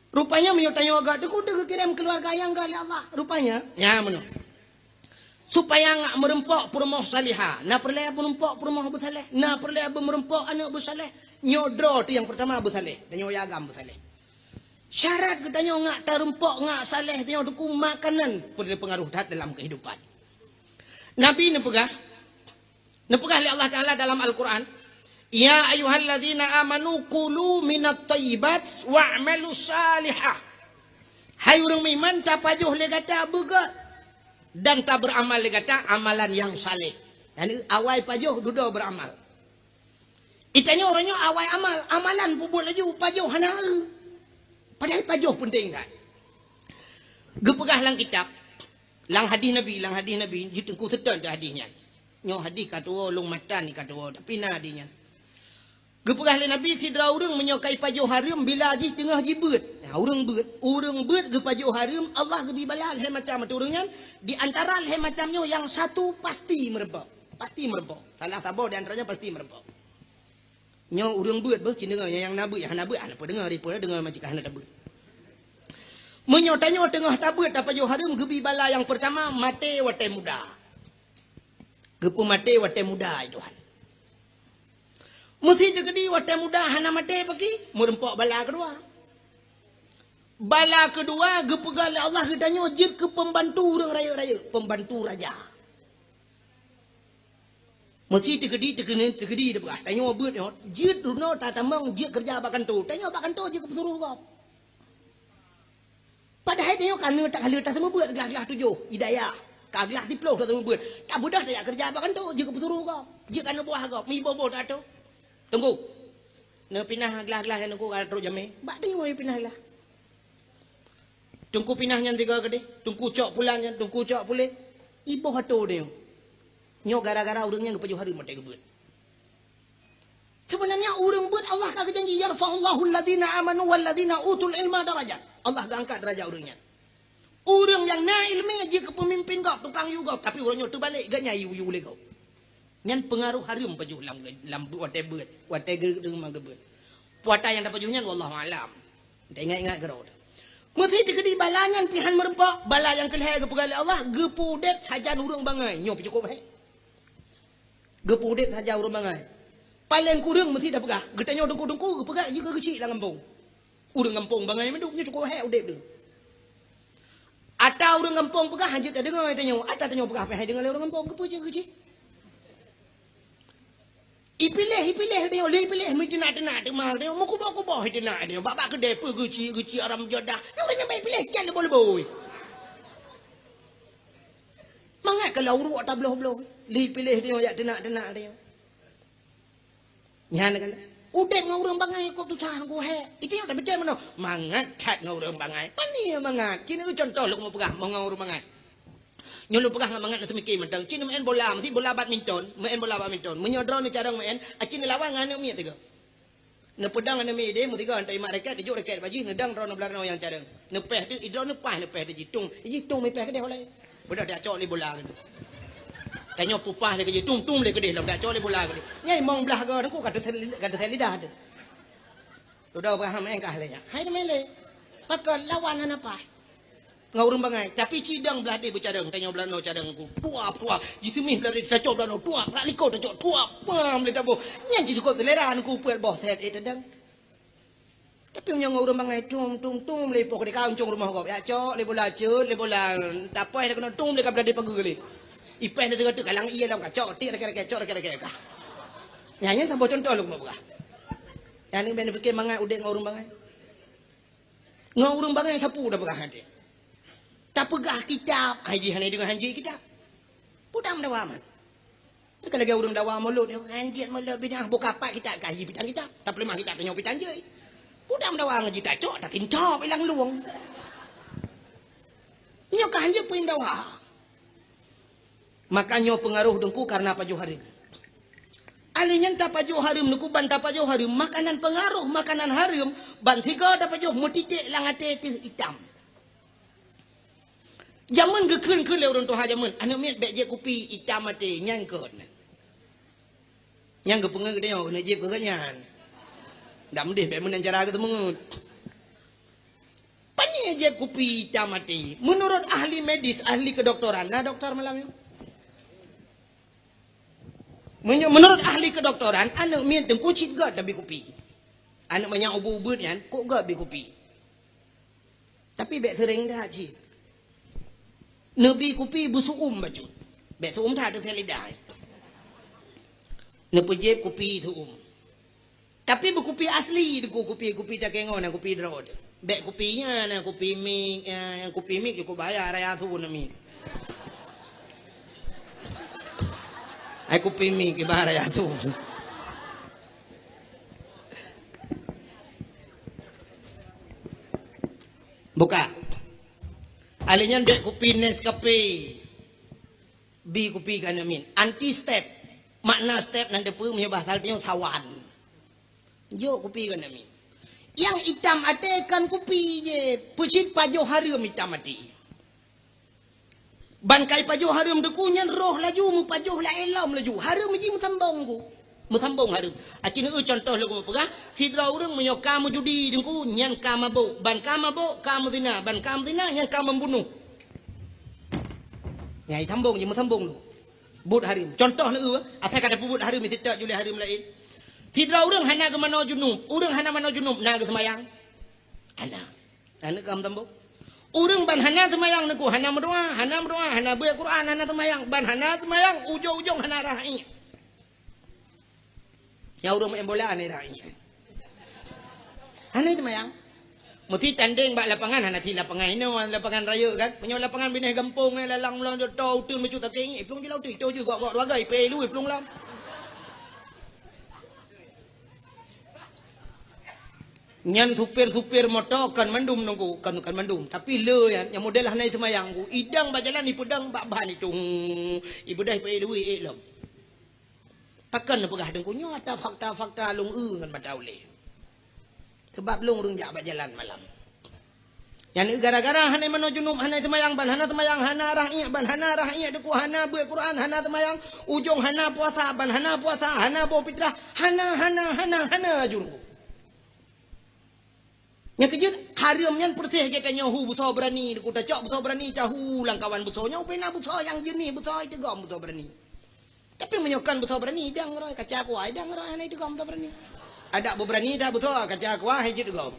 Rupanya meunyoe tanyoe gét teungku teugeukirém keuluwarga nyang gét lé Allah. Rupanya, nya meunoe. Supaya ngak meureumpok peurumoh salihah, na peureulée meureumpok peurumoh beusaleh, na peureulée meureumpok aneuëk beusaleh. Nyoe droe teuh nyang peurtama beusaleh, dan nyoe agam beusaleh. Syarat geutanyoe ngak tareumpok, ngak saleh, tanyoe teungku makanan peureulée peungaruh that dalam keuhidupan. Nabi neupeugah, neupeugah lé Allah Taala dalam Al-Quran, "Ya ayyuhalladzina amanu kulu minat thayyibat wa'malu salihah." Hai ureuëng meuiman, tapajoh lé gata beugét dan tabeuramal lé gata amalan nyang saleh. Yani awai pajoh dudoe beuramal. Itanyoe uroe nyoe awai amal, amalan peubuet laju, pajoh hana eu. Padahai pajoh peunteng that. Geupeugah lam kitab, lam hadih Nabi, lam hadih Nabi, jiteungku seutôt teuh hadih nyan. Nyoe hadih ka tuwoe, lôn matan ka tuwoe, tapi na hadih nyan. Geupeugah lé Nabi, sidroe ureuëng meunyoe ka ipajoh hareuem bila jih teungoh jibeuet. Nah, ureuëng beuet, ureuëng beuet geupajoh hareuem, Allah geubi bala lhée macam ateueh ureuëng nyan, di antara lhée macam nyoe nyang satu pasti meureumpok. Pasti meureumpok. Salah saboh di antaranya pasti meureumpok. Nyoe ureuëng beuet beuh, ci deungoe nyang na beuet, nyang hana beuet, hana peudeungoe, ripeue deungoe macam hana tabeuet. Meunyoe tanyoe teungoh tabeuet tapajoh hareuem, geubi bala nyang peurtama maté watée muda. Geupeumaté watée muda, ya Tuhan. Meusi teukeudi watée muda hana maté paki, meureumpok bala keudua. Bala keudua geupeugah lé Allah geutanyoe jeuet keu peumbantu ureuëng rayeuk-rayeuk, peumbantu raja. Meusi teukeudi, teukeudi, teukeudi teupeugah, tanyoe beuet nyoe, jeuet runoe tatamong jeuet keureuja bak kantô. Tanyoe bak kantô jeuet keu peusuroh gob. Padahai tanyoe ka neuk takaleuet taseumeubeuet glah-glah tujoh, hidayah. Ka glah siplôh taseumeubeuet. Tabeudôh tajak keureuja bak kantô, jeuet keu peusuroh gob. Jeuet keu aneuëk buah gob, meuiboh-boh tato. Teungku. Neupinah glah-glah nyan teungku ka trok jamé. Bak tanyoe pinah glah. Teungku pinah nyan tiga keudeh, teungku cok pulan nyan, teungku cok puléh. Iboh atô deh. Nyoe gara-gara ureuëng nyan geupajoh hareuem watée geubeuet. Sebenarnya ureuëng beuet Allah ka geujanji, "Yarfa'ullahu alladzina amanu walladzina utul ilma darajat." Allah geuangkat derajat ureuëng nyan. Ureuëng nyang na iéleumé jeuet keu peumimpin gob, tukang yue gob, tapi uroe nyoe teubalek, geuhnyan yue-yue lé gob. Nyan peungaroh hareuem pajoh lam, lam watée beuet, watée geu-, geudeungoe geubeuet. Puata nyang tapajoh nyan wallahu alam. Taingat-ingat keudroe. Meusi teukeudi bala nyan pih han meureumpok, bala nyang keulhée geupeugah lé Allah, geupeuudeb sajan ureuëng bangai. Nyoe pih cukôp hék. Geupeuudeb sajan ureuëng bangai. Paleng kureueng meusi tapeugah, geutanyoe teungku-teungku geupeugah jih keu geuchik lam gampông. Ureuëng gampông bangai mandum, nyoe cukôp hék udeb deuh. Ata ureuëng gampông peugah han jeuet tadeungoe tanyoe, ata tanyoe peugah pih han deungoe lé ureuëng gampông, keupeue cit geuchik? Ipiléh, ipiléh tanyoe, lé ipiléh, meuteunak-teunak teuma tanyoe, meukuboh-kuboh iteunak tanyoe, bak-bak keudè peue geuchik-geuchik haram jadah. Nyoe ureueng nyang bak ipiléh can lé boh leuboi. Mangat ka lam uruek tabloh-bloh, lé ipiléh tanyoe jak teunak-teunak tanyoe. Nyan kan. Udeb ngon ureueng bangai kok tusah ngon hai. Itu nyang tapeugah meunoe. Mangat that ngon ureueng bangai. Pane mangat. Ci nyoe contoh lôn keumu peugah ngon ureueng bangai. Nyoe lôn peugah ngon mangat na seumiké mantong. Ci nyoe meu'en bola, meusti bola badminton, meu'en bola badminton. Meunyoe droe neucarông meu'en, aci neulawan ngon aneuk miet tiga. Neupeudong aneuk miet ideh, meusigoe, neutarima raket, neujok raket bak jih, neudong droe neubelah droe nyang carông. Neupeh teuh, idroe neupah, neupeh teuh jih tung. Jih tung mipeh keudeh ulai. Beudôh dak cok lé bola keudeh. Tanyoe pupah lé keudeh, tum-tum lé keudeh, lom dak cok lé bola keudeh. Nyai mong blah goe, teungku ka teusel-, ka teusel lidah teuh. Udah Abraham engkah lé nyan. Hai teumé lé. Pakon lawan hana paih. Ngon ureueng bangai. Tapi cidong blah deh beucarông, tanyoe blah noe carông ku. Tuap, tuap. Jiseumih blah deh, tacok blah noe, tuap. Blah likot tacok, tuap. Pam, lé taboh. Nyan jih jukot selera ku peuet boh set, eh, tadang. Tapi meunyoe ngon ureueng bangai, tum, tum, tum, lé poh keudeh ka uncong rumoh gob. Ya cok, lé bola cut, lé bola tapoh, lé keunoe tum, lé ka blah deh pageue lé. Ipeh lé teuka-teuka lang ié lom ka cok, tik raket-raket, cok raket-raket ka. Nyan, nyan saboh contoh lôn keumu peugah. Nyan ni ben pike mangat udeb ngon ureueng bangai. Ngon ureueng bangai sapeue tapeugah até. Tapeugah kitab, hai jih hana deungoe hanjeuet kitab. Peue tameudawa man. Teuka lagèe ureueng dawa mulod nyoe, hanjeuet mulod bidah, buka pat kitab ka jih pitang kitab. Tapeuleumah kitab tanyoe pitang jeuet. Peue tameudawa ngon jih tacok, tasintop ilang luwong. Nyoe ka hanjeuet peue dawa. Maka nyoe peungaroh teungku karena pajoh hareuem. Alèh nyan tapajoh hareuem teungku ban tapajoh hareuem makanan peungaroh makanan hareuem ban sigoe tapajoh meutiték lam até teuh itam. Jameun geukheun-kheun lé ureueng tuha jameun, aneuk miet bèk jieb kupi itam até nyan kon. Nyang geupeungeut tanyoe keuneuk jieb keu geuhnyan. Dak meudeh bèk meunan cara geuseumeungeut. Pane jieb kupi itam até? Meunurot ahli medis, ahli kedokteran, na doktor malam nyoe? Meunyoe meunurot ahli kedokteran, aneuk miet teungku cit göt tabi kupi. Aneuk manyak ubeuet-ubeuet nyan, kok göt bi kupi. Tapi bèk seuréng that cit. Neubi kupi beusu'um bacut. Bèk su'um that teuh lidah. Neupeujieb kupi su'um. Tapi beukupi asli teungku, kupi, kupi takengon, kupi droe. Bèk kupi nyan, kupi mik, eh, kupi mik cukup bahaya, raya su na mik. Hai kupi mik, ibarat raya su. Buka. Alèh nyan bèk kupi Nescafe. Bi kupi keu aneuk miet. Anti step. Makna step nan teupeue meunyoe bahasa tanyoe sawan. Jok kupi keu aneuk miet. Nyang itam até kon kupi jih. Peucit pajoh hareuem itam até. Ban kai pajoh hareuem teungku nyan roh laju meupajoh laén lom laju. Hareuem jih meusambong ku. Meusambong hareuem. Aci neu contoh lôn keumu peugah, sidroe ureueng meunyoe ka meujudi teungku nyan ka mabök, ban ka mabök ka meuzina, ban ka meuzina nyan ka membunuh. Nyang sambong jih meusambong tu. Buet hareuem. Contoh neu, asai ka tapeubuet hareuem, meusitot julée hareuem laén. Sidroe ureueng hana geumanoe junub, ureueng hana manoe junub na geuseumayang? Hana. Hana ka meusambong. Ureueng ban hana seumayang teungku, hana meudoa, hana meudoa, hana beuet Quran, hana seumayang, ban hana seumayang ujong-ujong hana rhah iék. Nyang ureueng main bola hana rhah iék. Hana seumayang. Meusti tandeng bak lapangan, hana sit lapangan inoe, lapangan rayeuk kan. Meunyoe lapangan binéh gampông, eh, lalang lom, to uteuen meucut sakét iék, plueng jih lam uteuen, to jih gok-gok dua gay, pé lu plueng lam. Nyan supir-supir moto kon mandum teungku, kon, kon mandum. Tapi le nyan, nyang model hana seumayang ku, idong bak jalan ipeudong bak ban itu. Ibeudôh ipeue lui ék lom. Pakon neupeugah teungku nyoe ata fakta-fakta lôn eu ngon mata ulée. Sebab lôn ureueng jak bak jalan malam. Nyan gara-gara hana manoe junub, hana seumayang, ban hana seumayang, hana rhah iék, ban hana rhah iék teungku, hana beuet Quran, hana seumayang, ujong hana puasa, ban hana puasa, hana boh fitrah, hana, hana, hana, hana aju teungku. Nyang keujeuet, hareuem nyan peureséh gata nyoe hu beusoe beurani, teungku tacok beusoe beurani, tahu lam kawan beusoe nyoe, pih na beusoe nyang jeunih beusoe iteugom beusoe beurani. Tapi meunyoe kon beusoe beurani, idong roe, kaca kuah, idong roe, hana iteugom beusoe beurani. Adak beubeurani dak beusoe, kaca kuah, hai jeuet teugom.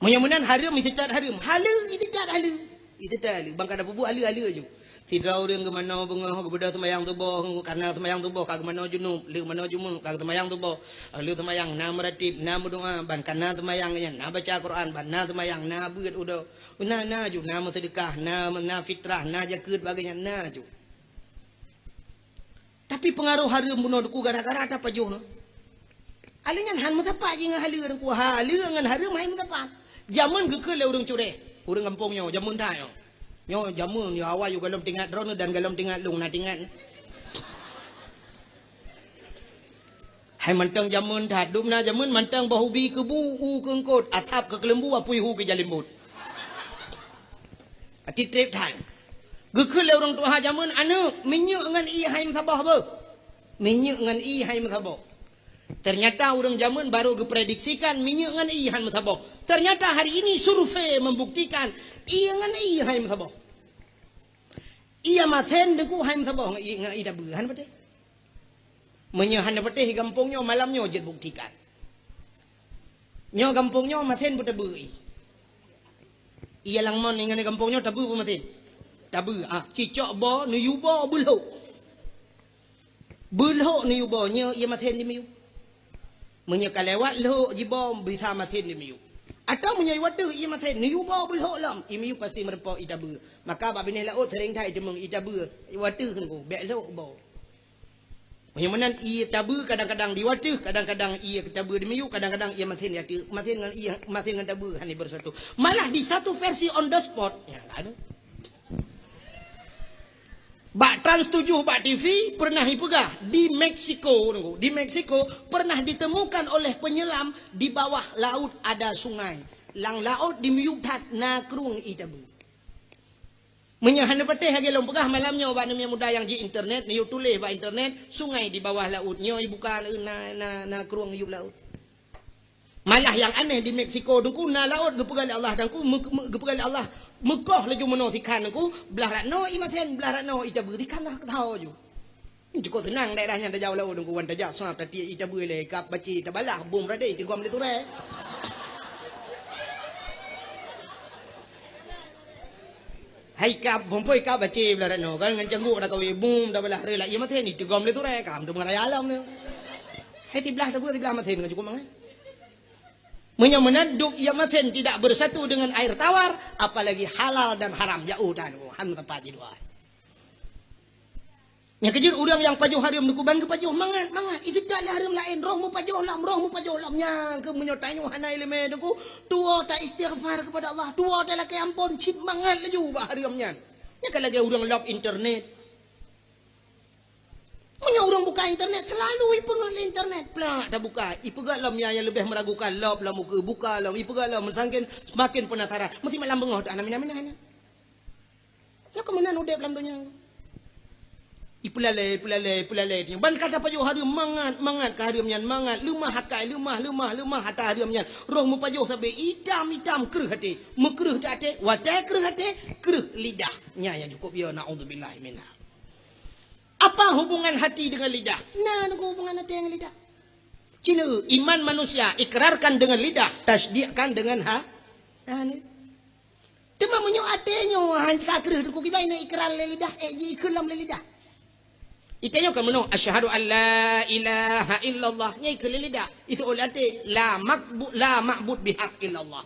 Meunyoe meunan hareuem, iseucat hareuem. Haleue, iseucat haleue. Iseucat haleue. Bang ka tapeubuet haleue-haleue aju. Sidroe ureuëng geumanoe beungoh geubeudôh seumayang suboh, kareuna seumayang suboh ka geumanoe junub, lheueh manoe junub ka seumayang suboh. Lheueh seumayang na meuratéb, na meudoá, ban kareuna seumayang nyan na baca Quran, ban na seumayang na beuet udoe. Na, na ju, na meuseudeukah, na, na fitrah, na jakeuet, bagée nyan na ju. Tapi peungaroh hareuem bunoe Teungku gara-gara tapajoh nyoe. Aleuh nyan han meusapat jih ngon haleue Teungku. Haleue ngon hareuem hai meusapat. Jameun geukheun lé ureuëng cureh. Ureuëng gampông nyoe, jameun that nyoe. Nyoe jameun, nyoe awai yôh gohlom teuingat droeneuh dan gohlom teuingat lôn na teuingat. Hai mantong jameun that, dum na jameun mantong boh ubi keubu, u keu eungkôt, asab keu keuleumbu, apui hu keu jalimbot. Até treb that. Geukheun lé ureuëng tuha jameun, "Aneuëk, minyeuk ngon ié hai meusaboh beuh. Minyeuk ngon ié hai meusaboh." Ternyata ureuëng jameun baru geuprediksikan minyeuk ngon ié hai meusaboh. Ternyata hari ini survei membuktikan ié ngon ié hai meusaboh. Ié masen Teungku hai meusaboh ngon ié, ngon ié tabeue, hana patéh. Meunyoe hana patéh gampông nyoe, malam nyoe jeuet buktikan. Nyoe gampông nyoe masen beutabeue ié. Ié lam mon ngon gampông nyoe tabeue peu masen? Tabeue, ah, cicok boh, neuyue boh, beulhok. Beulhok neuyue boh, nyoe ié masen dimiyueb. Meunyoe ka lewat lhok jiboh, bisa masen dimiyueb. Atawa meunyoe ié wateuh ié masen, neuyue boh beulhok lom, ié miyueb pasti meurumpok ié tabeue. Maka bak binéh laôt seuréng that iteumeung ié tabeue, ié wateuh Teungku, bék lhok boh. Meunyoe meunan ié tabeue kadang-kadang di wateuh, kadang-kadang ié tabeue dimiyueb, kadang-kadang ié masen di ateueh. Masen ngon ié, masen ngon tabeue hana bersatu. Malah di satu versi on the spot, ya, kan? Bak Trans tujuh, bak T V, pernah ipeugah di Meksiko, di Meksiko pernah ditemukan oleh penyelam di bawah laut ada sungai. Lam laôt dimiyueb that na krueng ié tabeue. Meunyoe hana patéh lagée lôn peugah malam nyoe bak aneuk muda nyang ji internet, neuyue tuléh bak internet, sungai di bawah laut, nyoe ibuka na, na, na krueng yueb laôt. Malah nyang aneh di Meksiko Teungku na laôt geupeugah lé Allah Teungku, meu-, meu-, geupeugah lé Allah meukoh laju meunoe sikhan Teungku, blah rat noe ié masen, blah rat noe ié tabeue sikhan lah keutao ju. Cukôp seunang daerah nyan tajak u laôt Teungku, wan tajak sab tatiek ié tabeue lé kab bacé tabalah bom radé tigom lé turée. Hai kab, bom poi kab bacé blah rat noe kan ngon cangguk dak kawé bom tabalah ré lak ié masen tigom lé turée, kam tu meuraya alam ni. Hai tiblah tabeue tiblah masen ngon cukôp mangat. Meunyoe meunan dum ié masen tidak bersatu dengan air tawar, apalagi halal dan haram, jauh dan han teumpat jidua. Nyang keujeuet ureuëng nyang pajoh hareuem Teungku ban geupajoh mangat-mangat. Iseutôt lé hareuem laén, roh meupajoh lom, roh meupajoh lom. Nyang keuh meunyoe tanyoe hana iéleumé Teungku, tuwoe ta istighfar keupada Allah, tuwoe ta lakée amphon cit mangat laju bak hareuem nyan. Nyan ka lagée ureuëng lop internet. Meunyoe ureuëng buka internet, selalu ipeungét lé internet. Plak tabuka, ipeugét lom nyang, nyang leubeh meuragukan, lop lom ukeue, buka lom, ipeugét lom meusangken semaken penasaran. Meusti malam beungoh teuh hana mina-mina nyan. Nyoe keuh meunan udeb lam donya. Ipeulalée, ipeulalée, ipeulalée. Ban ka tapajoh hareuem mangat, mangat ka hareuem nyan mangat. Leumah akai, leumah, leumah, leumah ata hareuem nyan. Roh meupajoh sabe itam-itam kreueh até. Meukreueh até, watée kreueh até, kreueh lidah. Nyan nyang cukôp yo, naudzubillah minha. Apa hubungan hati dengan lidah? Na Teungku hubungan até ngon lidah. Cina, iman manusia ikrarkan dengan lidah, tasdikkan dengan ha-, ha ni. Teuma meunyoe até nyoe han ka kreueh Teungku kiban na ikrar lé lidah, ék ji ikheun lom lé lidah. Itanyoe kan meunoe, "Asyhadu an la ilaha illallah." Nyan ikheun lé lidah. Itu oleh até, "La makbu-, la ma'bud bihaq illallah."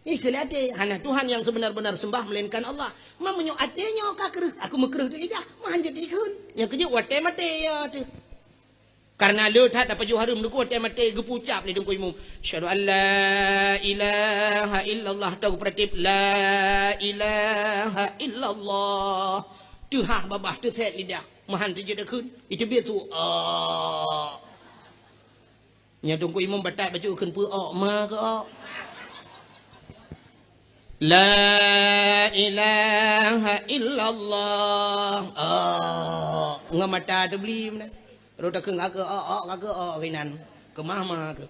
Ikheun lé até, "Hana Tuhan yang sebenar-benar sembah melainkan Allah." Ma meunyoe até nyoe ka kreueh, aku meukreueh lé lidah, ma han jeuet ikheun. Nyang keujeuet watée maté ya teuh. Karena le that tapajoh hareuem Teungku watée maté geupeucap lé Teungku Imum, "Asyhadu an la ilaha illallah," atau geupeuratéb, "La ilaha illallah." Teuhah babah, teusét lidah, meuhan teujeuet akheun, iteubiet su, "Aa." Nyan Teungku Imum batat bacut kheun peu-ok ma keu ok. La ilaha illallah. Oh, ngon mata teubli meunan. Rot takheun ka keu ok, ok, ka keu ok, ok, inan. Keumah ma keu.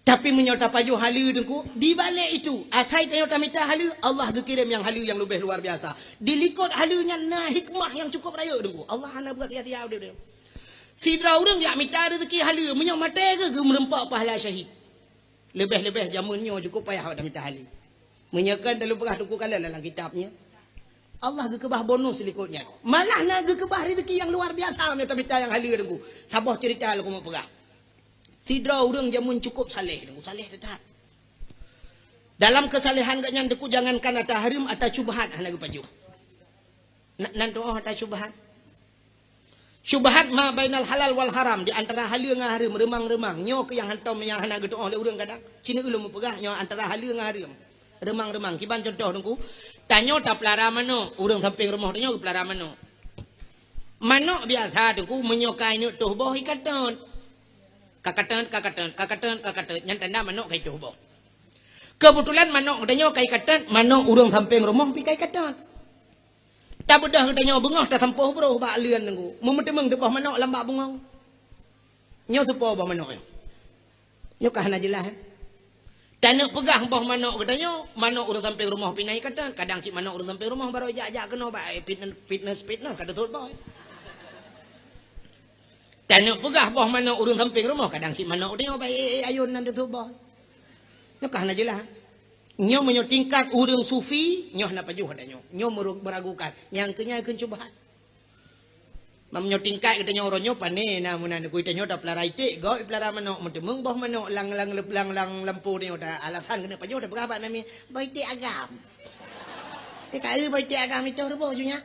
Tapi meunyoe tapajoh haleue Teungku, di balek itu, asai tanyoe tamita haleue, Allah geukirém nyang haleue nyang leubeh luar biasa. Di likot haleue nyan na hikmah nyang cukup rayeuk Teungku. Allah hana buat sia-sia udeb. Sidroe ureuëng jak mita rezeki haleue, meunyoe maté geuh geumeureumpok pahala syahid. Leubeh-leubeh jameun nyoe cukup payah awak mita haleue. Meunyoe kon tapeugah Teungku, kalon lam kitab nyan. Allah geukeubah bonus likot nyan. Malah na geukeubah rezeki nyang luar biasa meunyoe tamita nyang haleue Teungku. Saboh ceurita lôn keuneuk peugah. Sidroe ureuëng jameun cukup saleh Teungku, saleh that. Dalam keusalehan geuh nyan Teungku, jangankan atra hareuem, atra syubhat hana geupajoh. Na-, nan tu'oh atra syubhat. Syubhat ma bainal halal wal haram, di antara haleue ngon hareuem, reumang-reumang. Nyoe keuh nyang hantom nyang hana geutu'oh lé ureuëng kadang. Sineuk ulôn meupeugah nyoe antara haleue ngon hareuem. Reumang-reumang. Kiban cuntoh Teungku, tanyoe tapeulara manök, ureuëng sampéng rumoh tanyoe geupeulara manök. Manök biasa Teungku meunyoe ka ineuk toh boh ikatot. Kakatot, kakatot, kakatot, kakatot. Nyan tanda manök ka itoh boh. Keubeutulan manök geutanyoe ka ikatot, manök ureuëng sampéng rumoh pih ka ikatot. Tabeudôh geutanyoe beungoh tasampôh broh bak leuen Teungku. Meuteumèe teuboh manök lam bak bungong. Nyoe soe po boh manök nyoe? Nyoe ka hana jeulaih, eh? Taneuk peugah boh manök geutanyoe, manök ureuëng sampéng rumoh pih na ikatot, kadang cit manök ureuëng sampéng rumoh barô jak-jak keunoe bak, eh, fitnes-, fitnes-fitnes ka teutot boh. Taneuk peugah boh manök ureuëng sampéng rumoh, kadang cit manök geutanyoe bak, eh, eh, ayôn nan teutot boh. Nyoe ka hana jeulaih. Nyoe meunyoe tingkat ureuëng sufi, nyoe hana pajoh atra nyoe. Nyoe meuru-, meuragukan. Nyang keu nyan kheun syubhat. Meunyoe tingkat geutanyoe uroe nyoe pané na meunan Teungku, tanyoe tapeulara iték, gob ipeulara manök, meuteumèe boh manök lam, lam, lam, lam lampôh tanyoe ta alasan keuneuk pajoh, tapeugah bak namiet, "Boh iték agam." Eh, ka eu boh iték agam itoh ruboh ju nyak.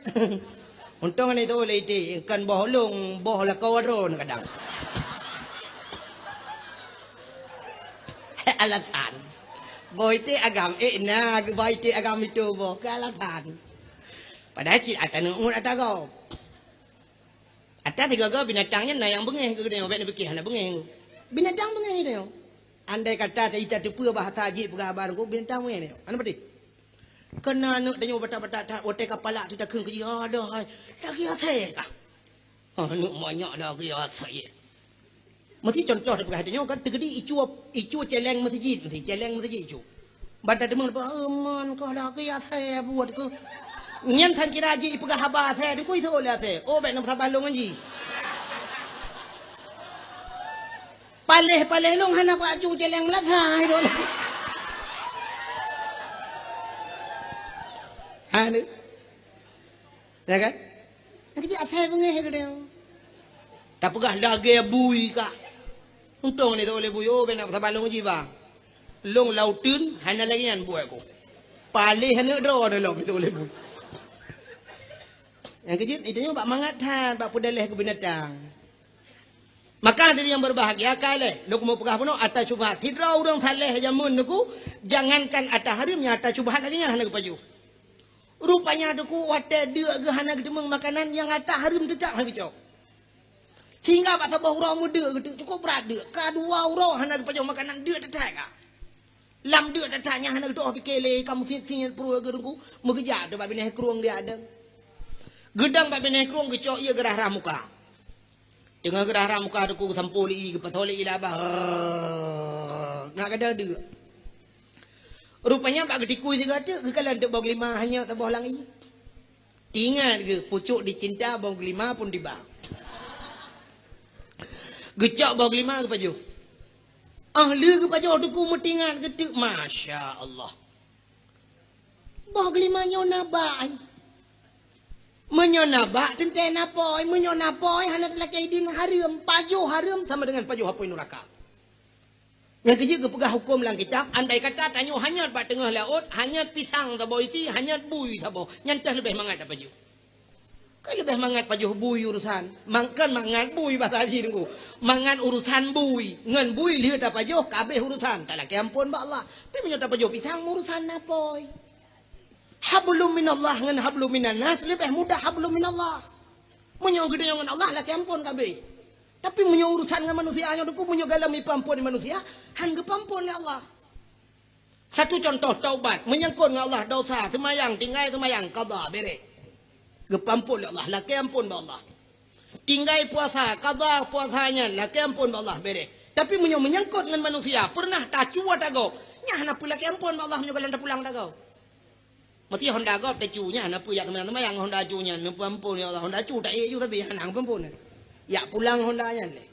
Untông hana itoh lé iték, kon boh lôn, boh lakoe droe kadang. Alasan. Boh iték agam, eh, na geuboh iték agam itoh boh, keu alasan. Padahai cit atra neuk ngut atra gob. Atra sigoe-goe binatang nyan na nyang beungéh keu geutanyoe, bék neupike hana beungéh. Binatang beungéh geutanyoe. Andai kata ta-, ita teupeue bahasa jih peugah haba Teungku, binatang beungéh geutanyoe. Hana peudeh. Keu na aneuk tanyoe batat-batat that, watèe ka palak teutakheun keu jih, "Adoh hai, lagèe asèe kah?" "Aneuk manyak lagèe asèe." Meusi cuntoh tapeugah tanyoe kan, teukeudi icue, icue céléng meuseujid, meusi céléng meuseujid icue. Ban tateumeung, "Aman kah lagèe asèe buet keuh." Nyan sang kira jih ipeugah haba asèe, Teungku isoe lé asèe. Oh, bék na meusaban lôn ngon jih. Paléh-paléh lôn hana kuacu céléng meulasai lôn. Ha, ni. Ya kan? Nyang keuh jih asèe beungéh geutanyoe. Tapeugah lagèe bui kah. Untông ni teuh lé bui, oh, bék na saban lôn jih, bang. Lôn lam uteuen hana lagèe nyan buet ku. Paléh aneuk droe lôn teuh lé bui. Nyang keuh jih, geutanyoe bak mangat that, bak peudaleh keu binatang. Maka hadirin yang berbahagia, ka lheuh lôn keuneuk peugah bunoe atra syubhat. Sidroe ureuëng saleh jameun Teungku, jangankan atra hareuem, nyang atra syubhat lagèe nyan hana geupajoh. Rupanya Teungku watèe deuk geuh hana geuteumeung makanan nyang atra hareuem teutap hana geucok. Sehingga bak saboh uroe meudeuk geuteuk, cukup brat deuk. Ka dua uroe hana geupajoh makanan, deuk that-that ka. Lam deuk that-that nyan hana geutu'oh pike lé, ka meusit-sit pruet geuh Teungku, meugeujak teuh bak binéh krueng di adeueng. Geudong bak binéh krueng geucok ié geurah-rah muka. Teungoh geurah-rah muka Teungku geusampoe lé ié, geupasoe lé ié lam babah. Rrrr, ngat gadôh deuk. Rupanya bak geutikui sigoe teuk geukalon teuk boh geulima hanyot saboh lam ié. Teuingat geuh pucuk dicinta boh geulima pun tiba. Geucok boh geulima geupajoh. Ah, lheueh geupajoh Teungku meuteuingat geuh teuk, masya Allah. Boh geulima nyoe na bak ai. Meunyoe na bak teuntèe na apôi, meunyoe na apôi hana teulakèe idin hareuem, pajoh hareuem sama dengan pajoh apôi nuraka. Nyang keujeuet geupeugah hukôm lam kitab, andai kata tanyoe hanyot bak teungoh laôt, hanyot pisang saboh isi, hanyot bui saboh, nyan teuh leubeh mangat tapajoh. Kan leubeh mangat pajoh bui urosan. Mang-, kan mangat bui basa jih Teungku. Mangat urosan bui. Ngon bui lheueh tapajoh, ka abéh urosan. Talakèe ampôn bak Allah. Tapi meunyoe tapajoh pisang, urosan na apôi. Hablum minallah ngon hablum minannas leubeh mudah hablum minallah. Meunyoe geutanyoe ngon Allah, lakèe ampôn ka abéh. Tapi meunyoe urosan ngon manusia nyoe Teungku, meunyoe gohlom ipeuampôn lé manusia, han geupeuampôn lé Allah. Satu contoh taubat, menyangkut ngon Allah dosa, seumayang, tinggai seumayang, qadha, bèrèh. Geupeuampôn lé Allah, lakèe ampôn bak Allah. Tinggai puasa, qadha puasa nyan, lakèe ampôn bak Allah, bèrèh. Tapi meunyoe menyangkut ngon manusia, peureunah tacu atra gob, nyan hana peue lakèe ampôn bak Allah meunyoe gohlom tapulang atra gob. Meusti honda gob tacu nyan, hana peue jak seumayang-seumayang honda cu nyan, neupeuampôn, "Ya Allah, honda cu taék ju sabe hana geupeuampôn." Jak pulang honda nyan lé.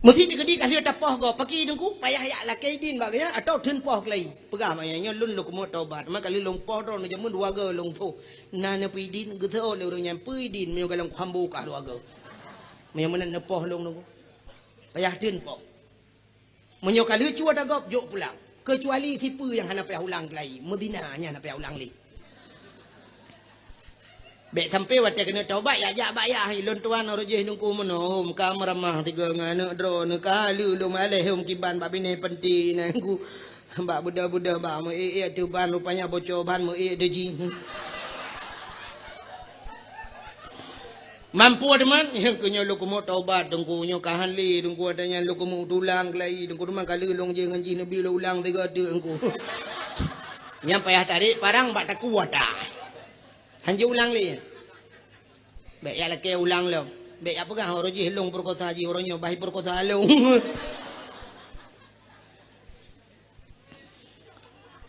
Meusi teukeudi ka lheueh tapoh gob, pakri Teungku, payah jak lakée idin bak geuh nyan, atawa theun poh keulayi. Peugah bak nyan, "Nyoe lôn lôn keumeung taubat, teuma ka lheueh lôn poh droeneuh jameun dua goe lôn tho. Na neupeu idin?" Geutho lé ureuëng nyan, "Peu idin, meunyoe gohlom kuhambo kah dua goe. Meunyoe meunan neupoh lôn Teungku. Payah theun poh. Meunyoe ka lheueh cue tagob, jok pulang. Keucuali sipeue nyang hana payah ulang keulayi, meuzina nyan hana payah ulang lé." Bék sampoe watée keuneuk taubat, jak-jak bak yah, "Lôn tuan, uroe jih Teungku meunoe, hom ka meuramah sigoe ngon aneuëk droeneuh, ka lheueh lôn aleh hom kiban bak binéh peunti na Teungku. Bak beudôh-beudôh bak meu-ék-ék teuh ban, rupanya boco ban meu-ék teuh jih." Mampu teuma, nyang keu nyoe lôn keumeung taubat Teungku, nyoe ka han lé Teungku, watée nyan lôn keumeung tulang keulayi Teungku, teuma ka lheueh lôn jih ngon jih neubi lôn ulang sigoe teuk Teungku. Nyan payah tarek parang bak takue ata. Han jiulang lé. Bék jak lakée ulang lom. Bék jak peugah uroe jih lôn peurekosa jih, uroe nyoe bah peurekosa lôn.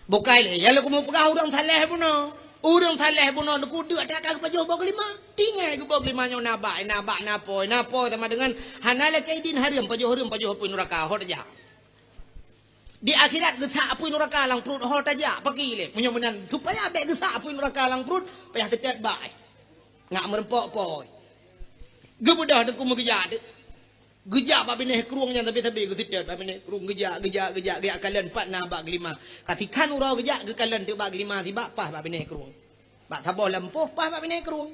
Bukai lé, nyang lôn keumeung peugah ureuëng saleh bunoe. Ureuëng saleh bunoe Teungku deuk that ka geupajoh boh geulima. Tinggai geuboh geulima nyoe na bak, na bak, na poh, na poh sama dengan hana lakée idin, hareuem pajoh, hareuem pajoh apui nuraka, ho tajak. Di akhirat geusak apui nuraka lam pruet, ho tajak, pakri lé. Meunyoe meunan, supaya bék geusak apui nuraka lam pruet, payah seutôt bak. Ngat meureumpok poh. Geubeudôh Teungku meugeujak. Geujak bak binéh krueng nyan sabe-sabe geuseutôt bak binéh krueng, geujak, geujak, geujak, geujak kalon pat na bak geulima. Ka sikhan uroe geujak geukalon teuk bak geulima sibak paih bak binéh krueng. Bak saboh lampôh paih bak binéh krueng.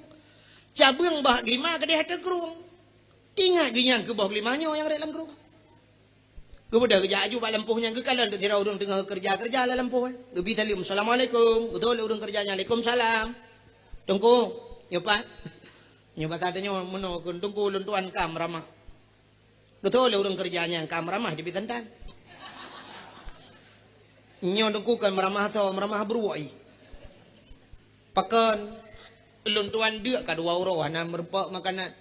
Cabeueng bak geulima keudeh ateueh krueng. Tingat geuh nyang keu boh geulima nyoe nyang rhot lam krueng. Geubeudôh geujak aju bak lampôh nyan geukalon teuk sidroe ureuëng teungoh keureuja-keureuja lam lampôh. Geubi saleuem, "Assalamualaikum." Geutho lé ureuëng keureuja nyan, "Waalaikumsalam." "Teungku, nyoe pat?" "Nyoe basa tanyoe meunoe kheun Teungku, lôn tuan ka meuramah." Geutho lé ureuëng keureuja nyan ka meuramah jibi tantang. "Nyoe Teungku kon meuramah soe, meuramah bruek i." "Pakon?" "Lôn tuan deuk ka dua uroe hana meurumpok makanan.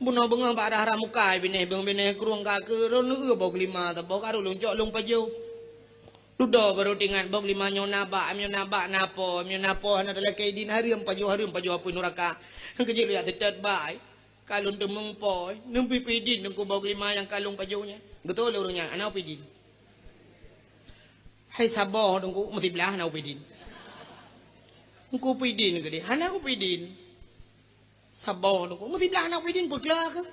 Bunoe beungoh bak rhah-rhah muka binéh, beungoh binéh krueng ka keu lôn eu boh geulima saboh ka lôn cok lôn pajoh. Dudoe barô teuingat boh geulima nyoe na bak, nyoe na bak na poh, nyoe na poh hana talakée idin, hareuem pajoh, hareuem pajoh apui nuraka. Keujeuet lôn jak seutôt bak." Ka lôn teumeung poh, neubi-bi idin Teungku boh geulima nyang ka lôn pajoh nyan. Geutho lé ureuëng nyan, "Hana kupeue idin." "Hai saboh Teungku, meusiblah hana kupeue idin." "Teungku peue idin keudeh?" "Hana kupeue idin." "Saboh Teungku, meusiblah hana kupeue idin, peukla keuh."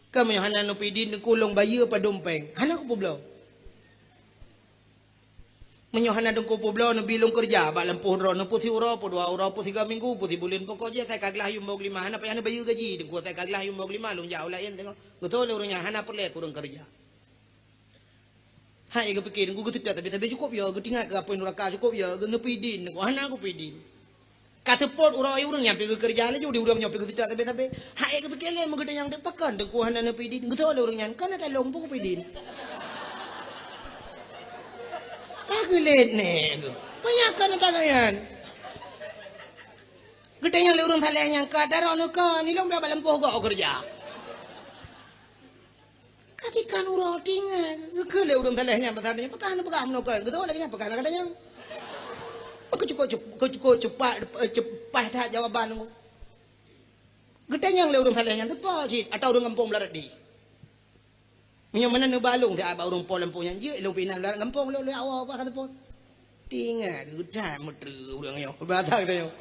"Ka meunyoe hana neupeue idin Teungku, lôn bayeue padum péng." "Hana kupeubloe." "Meunyoe hana Teungku peubloe, neubi lôn keureuja bak lampôh droeneuh, peue siuroe, peue dua uroe, peue sigoe minggu, peue sibuleuen, pokok jih asai ka glah yuem boh geulima, hana payah neubayeue gaji Teungku, asai ka glah yuem boh geulima lôn jak u laén teungoh." Geutho lé ureuëng nyan, "Hana peureulée keu ureuëng keureuja." Hai geupike Teungku, geuseutôt sabe-sabe cukôp yo, geutingat keu apui nuraka cukôp yo, geuneupeu idin Teungku, "Hana kupeue idin." Ka seupôt uroe ureuëng nyan pi geukeureuja laju di ureuëng nyoe pi geuseutôt sabe-sabe. Hai geupike lé meugeutanyong teuk, "Pakon Teungku hana neupeue idin?" Geutho lé ureuëng nyan, "Kon ata lôn peue kupeue idin." Ka geulet nèh geuh. Peue nyang kon ata geuh nyan? Geutanyong lé ureuëng saleh nyan, "Ka daroe neuh kon, ilôn bak lampôh gob keureuja." Ka tikhan uroe tingai, geukheun lé ureuëng saleh nyan pasal nyan, "Pakon neupeugah meunoe kon?" Geutho lagée nyan, "Pakon na gata nyan?" Keucukôp, keucukôp cepat, cepat that jawaban. Geutanyong lé ureuëng saleh nyan, "Teupeue cit atawa ureuëng gampông Beularadi?" Meunyoe meunan neuba lôn siat bak ureuëng po lampôh nyan, jeuet lôn pih inan lam gampông lôn, lôn awak ka teupôt. Tingat geuh that meutreue ureuëng nyoe, basa geutanyoe.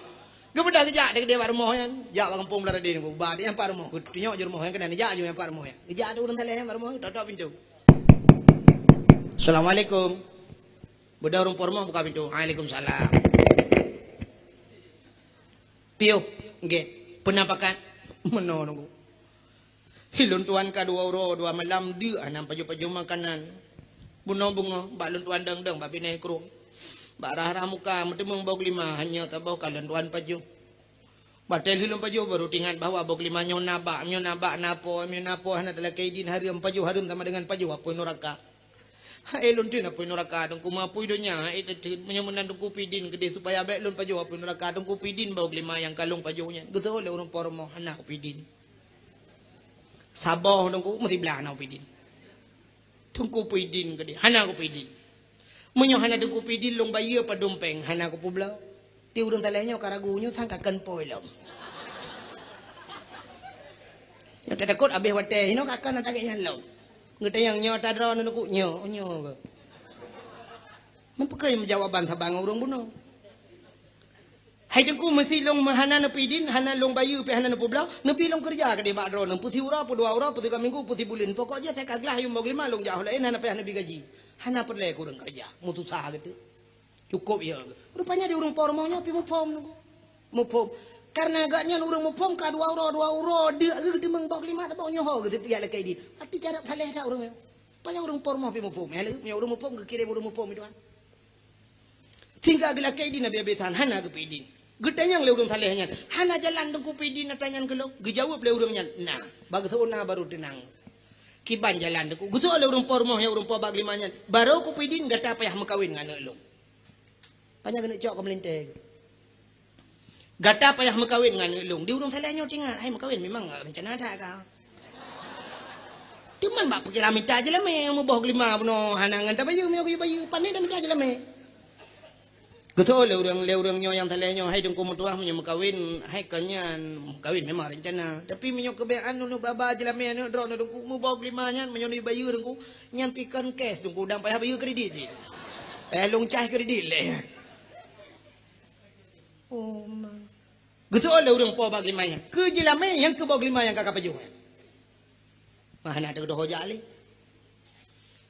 Geubeudôh geujak dikeudeh bak rumoh nyan, jak bak gampông Beularadi nyan, geuba di nyan pat rumoh, geutunyok jih rumoh nyan keunan, jak jih nyan pat rumoh nyan. Geujak ateueh ureuëng saleh nyan bak rumoh, tok-tok pintoe. "Assalamualaikum." Beudôh ureuëng po rumoh buka pintoe. "Waalaikumsalam." "Piôh, gét. Peue na pakat?" "Meunoe Teungku. Hi lôn tuan ka dua uroe dua malam deuk hana pajoh-pajoh makanan. Bunoe beungoh bak lôn tuan dong-dong bak binéh krueng. Bak rhah-rhah muka meuteumeung boh geulima, hanya saboh ka lôn tuan pajoh. Watée lheueh lôn pajoh baru teuingat bahwa boh geulima nyoe na bak, nyoe na bak na poh, nyoe na poh hana talakée idin, hareuem pajoh, hareuem sama dengan pajoh apui nuraka. Hai lôn theun apui nuraka Teungku, meu apui donya hai teutheun. Meunyoe meunan Teungku peue idin keudeh supaya bék lôn pajoh apui nuraka, Teungku peue idin boh geulima nyang ka lôn pajoh nyan." Geutho lé ureuëng po rumoh, "Hana kupeue idin." "Saboh Teungku, meusiblah hana kupeue idin." "Teungku peue idin keudeh?" "Hana kupeue idin." "Meunyoe hana Teungku peue idin, lôn bayeue padum péng." "Hana kupeubloe." Di ureuëng saleh nyoe ka ragu, nyoe sang ka kon po lom. Nyoe tatakot abéh watée, hinoe ka kon na target nyan lom. Geutanyong nyoe tadroe neuneuk nyoe, oh, nyoe. Meupeukeue jawaban saban ngon ureuëng bunoe. Hai Teungku, meusi lôn hana neupidin, hana lôn bayeue pih hana neupeubloe, neubi lôn keureuja keudeh bak droeneuh, peusiuroe, peudua uroe, peusigoe minggu, peusibuleuen. Pokok jih asai ka glah yum boh lima lôn jak ho laén hana payah neubi gaji. Hana peureulée keu ureuëng keureuja, meususah geuteuk. Cukôp ya. Rupanya di ureuëng po rumoh nyoe pih muphom nunggu. Muphom. Karena gobnyan ureuëng muphom ka dua uroe, dua uroe deuk geuh geuteumeung boh lima saboh nyoe ho geuh jak lakée idin. Arti cara saleh that ureuëng nyoe. Rupanya ureuëng po rumoh pih muphom. Ya leueb nyoe ureuëng muphom geukirém ureuëng muphom itu kan. Sehingga geulakée idin habéh-habésan hana geupeuidin. Geutanyong lé ureuëng saleh nyan, "Hana jalan Teungku peuidin ata nyan keu lôn?" Geujaweueb lé ureuëng nyan, "Na, bak geuseuôt na barô teunang." Kiban jalan Teungku. Geuseuôt lé ureuëng po rumoh nyang ureuëng po bak lima nyan, "Barô kupeuidin gata payah meukawen ngon aneuëk lôn." Panyang keuneuk cok keu meulintée. "Gata payah meukawen ngon aneuëk lôn." Di ureuëng saleh nyoe teuingat, hai meukawen memang rencana that ka. Teuma bak pikiran mita jeulamé, muboh geulima bunoe hana ngon tabayeue, meunyoe geuyue bayeue, pane dan mita jeulamé. Geuteuôt lé ureuëng, lé ureuëng nyoe nyang saleh nyoe, "Hai Teungku meutuah, meunyoe meukawen, hai kon nyan meukawen memang rencana. Tapi meunyoe keubeuaan ulôn baba jeulamé aneuëk droeneuh Teungku, muboh geulima nyan meunyoe neubayeue Teungku, nyan pih kon cash Teungku, dan payah bayeue kredit cit. Payah lôn cah kredit lé." Oh ma. Geuseuôt lé ureuëng po bak lima nyan. Keu jeulamé nyang keu boh lima nyang ka kapajoh nyan. Mah hana teudoh jak lé.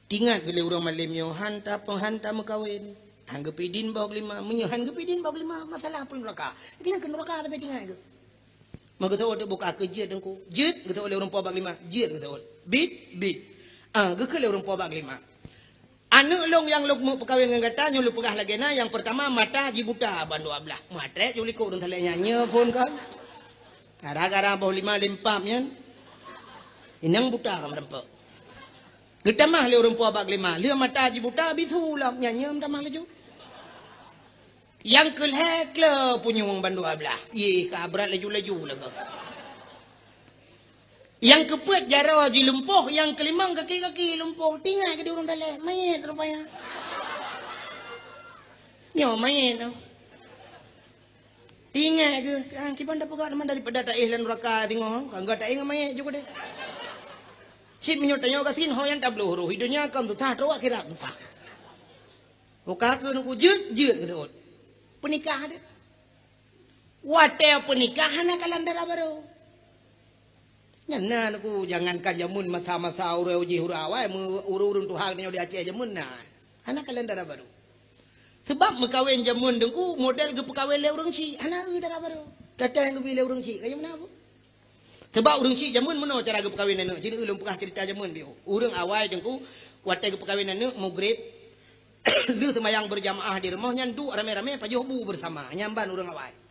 Teuingat geuh lé ureuëng malém nyoe, han ta-, han tameukawen. Han geupeuidin boh lima. Meunyoe han geupeuidin boh lima, masalah peue nuraka. Geuhnyan keu nuraka tapi teuingat geuh. Mah geuseuôt buka keu jeuet Teungku. Jeuet geuseuôt lé ureuëng po bak lima. Jeuet geuseuôt. Bit, bit. Ah, geukheun lé ureuëng po bak lima. Aneuëk lôn nyang lôn meupeukawen ngon gata nyoe lôn peugah lagée na, nyang peurtama mata jibuta ban dua blaih. Meuatrek ju likot ureuëng saleh nyan nyoe phon kan. Gara-gara boh lima limpam nyan. Inong buta meureumpok. Geutamah lé ureuëng po bak lima, lheueh mata jibuta bisu lom nyan nyoe meutamah laju. Nyang keu lhée kleu punyueng ban dua blaih. Yeh, ka brat laju-laju lagoe. Nyang keupeuet jaroe jilumpoh, nyang keulimong kaki-kaki lumpoh. Teuingat geuh di ureuëng saleh, manyét rupanya. Nyoe manyét nyoe. Teuingat geuh, ah, kiban tapeugah teuma daripada taéh lam nuraka singoh, ka gata ingat manyét juga deh. Cit meunyoe tanyoe gasien ho nyang tabloh roh, di donya kon susah, trok akhirat susah. Muka keu nunggu jeuet, jeuet geuseuôt. Peunikah deh. Watée peunikah hana kalon dara barô. Nyan na Teungku, jangankan jameun masa-masa ureuëng jih ureuëng awai, meu-, ureuëng-ureuëng tuha geutanyoe di Aceh jameun na. Hana kalon dara barô. Sabab meukawen jameun Teungku, model geupeukawen lé ureuëng chik, hana eu dara barô. Teuntang geubi lé ureuëng chik, kayém na bu. Sabab ureuëng chik jameun meunoe cara geupeukawen aneuëk. Cit ulôn peugah ceurita jameun biôh. Ureuëng awai Teungku, watée geupeukawen aneuëk, mugreb, lheueh seumayang beurjamaah di rumoh nyan duek ramé-ramé pajoh bu beusama. Nyan ban ureuëng awai.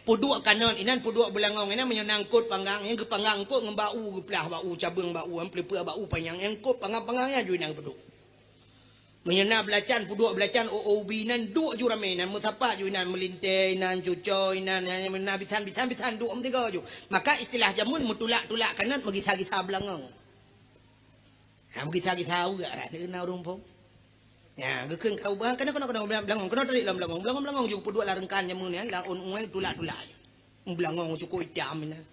Peuduek kanot inan, peuduek beulangong inan, meunyoe na eungkot panggang, nyang geupanggang eungkot ngon bak u, geuplah bak u, cabeueng bak u, peuleupeue bak u panyang, nyang eungkot panggang-panggang nyan ju inan geuduek. Meunyoe na beulacan, peuduek beulacan, o-o ubi inan, duek ju ramé inan, meusapat ju inan, meulintée inan, cucoe inan, nyang na bisan-bisan, bisan duek meutiga ju. Maka istilah jameun meutulak-tulak kanot, meugisa-gisa beulangong. Ha, meugisa-gisa uga, ha, na ureuëng phon. Ya, geukheun ka ubah, keunoe, keunoe, keunoe, beulangong, keunoe tarék lam beulangong. Beulangong, beulangong ju peuduek lam reungkan jameun nyan, lam ôn-ôn tulak-tulak. Beulangong cukôp itam inan.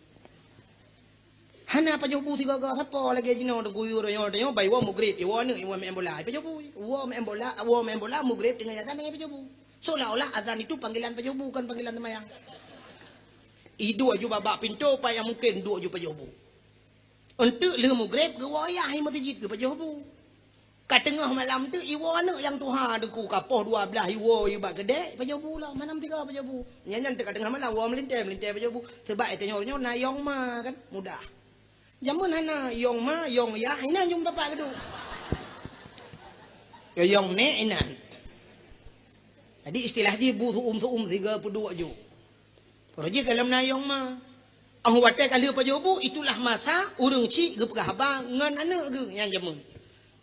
Hana pajoh bu sigoe-goe, sapo lagée jinoe teuguyue roh nyoe, nyoe bai woe mugreb, iwoe aneuëk, iwoe meu'en bola, ipajoh bu. Woe meu'en bola, woe meu'en bola, mugreb teungoh azan, teungoh ipajoh bu. Seolah-olah azan itu panggilan pajoh bu, kon panggilan seumayang. Iduek ju bak, bak pintoe, pat nyang mungken duek ju pajoh bu. Eunteuk lheueh mugreb geuwoe yah i meuseujid geupajoh bu. Ka teungoh malam teuk iwoe aneuëk nyang tuha Teungku, ka poh dua blaih iwoe i bak keudée, pajoh bu lom, hana meutiga pajoh bu. Nyan, nyan teuk ka teungoh malam woe meulintée, meulintée pajoh bu. Sabab i tanyoe nyoe na yong ma kan, mudah. Jameun hana yong ma, yong yah, inan ju meusapat geuduek. Yo yong nek inan. Jadi istilah jih bu su'um-su'um sigoe peuduek ju. Roh jih ka lom na yong ma. Óh watée ka lheueh pajoh bu, itulah masa ureuëng chik geupeugah haba ngon aneuëk geuh nyang jameun.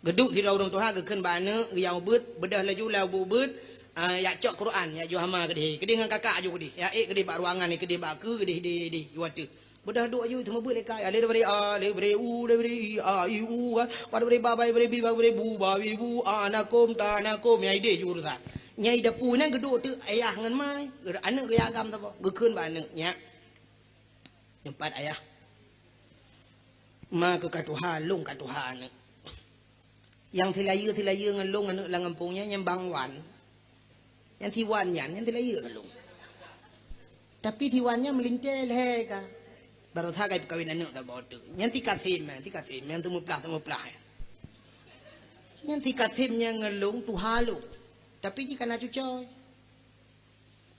Geuduek sidroe ureuëng tuha geukheun bak aneuëk geuh nyang ubeuet, beudôh laju lam ubeuet, ah, jak cok Quran, jak ju hama keudeh. Keudeh ngon kakak ju keudeh. Jak ék keudeh bak ruangan, keudeh bak keue, keudeh, keudeh, keudeh. Ju ateueh. Beudôh duek ju teuma beuet lé kai. Alif, ba, ri, a, lé, ba, ri, u, lé, ba, ri, a, i, u, kan. Ba, ba, ri, ba, ba, ba, ri, bi, ba, ba, ri, bu, ba, bi, bu, a, na, kum, ta, na, kum. Nyang ideh ju urusan. Nyang i dapu nyan geuduek teuk ayah ngon ma, aneuëk geuyue agam saboh. Geukheun bak aneuëk, "Nyak, nyoe pat ayah." Ma keu ka tuha, lôn ka tuha aneuk. Nyang silayeue-silayeue ngon lôn aneuk lam gampông nyan, nyan Bang Wan. Nyang si Wan nyan, nyang silayeue ngon lôn. Tapi si Wan nyan meulintèe lhèe ka. Baroesa ka jipeukawen aneuk saboh teuk. Nyan si Kasim, si Kasim, nyang seumeuplah-seumeuplah. Nyan si Kasim nyan ngon lôn tuha lôn. Tapi jih ka na cucoe.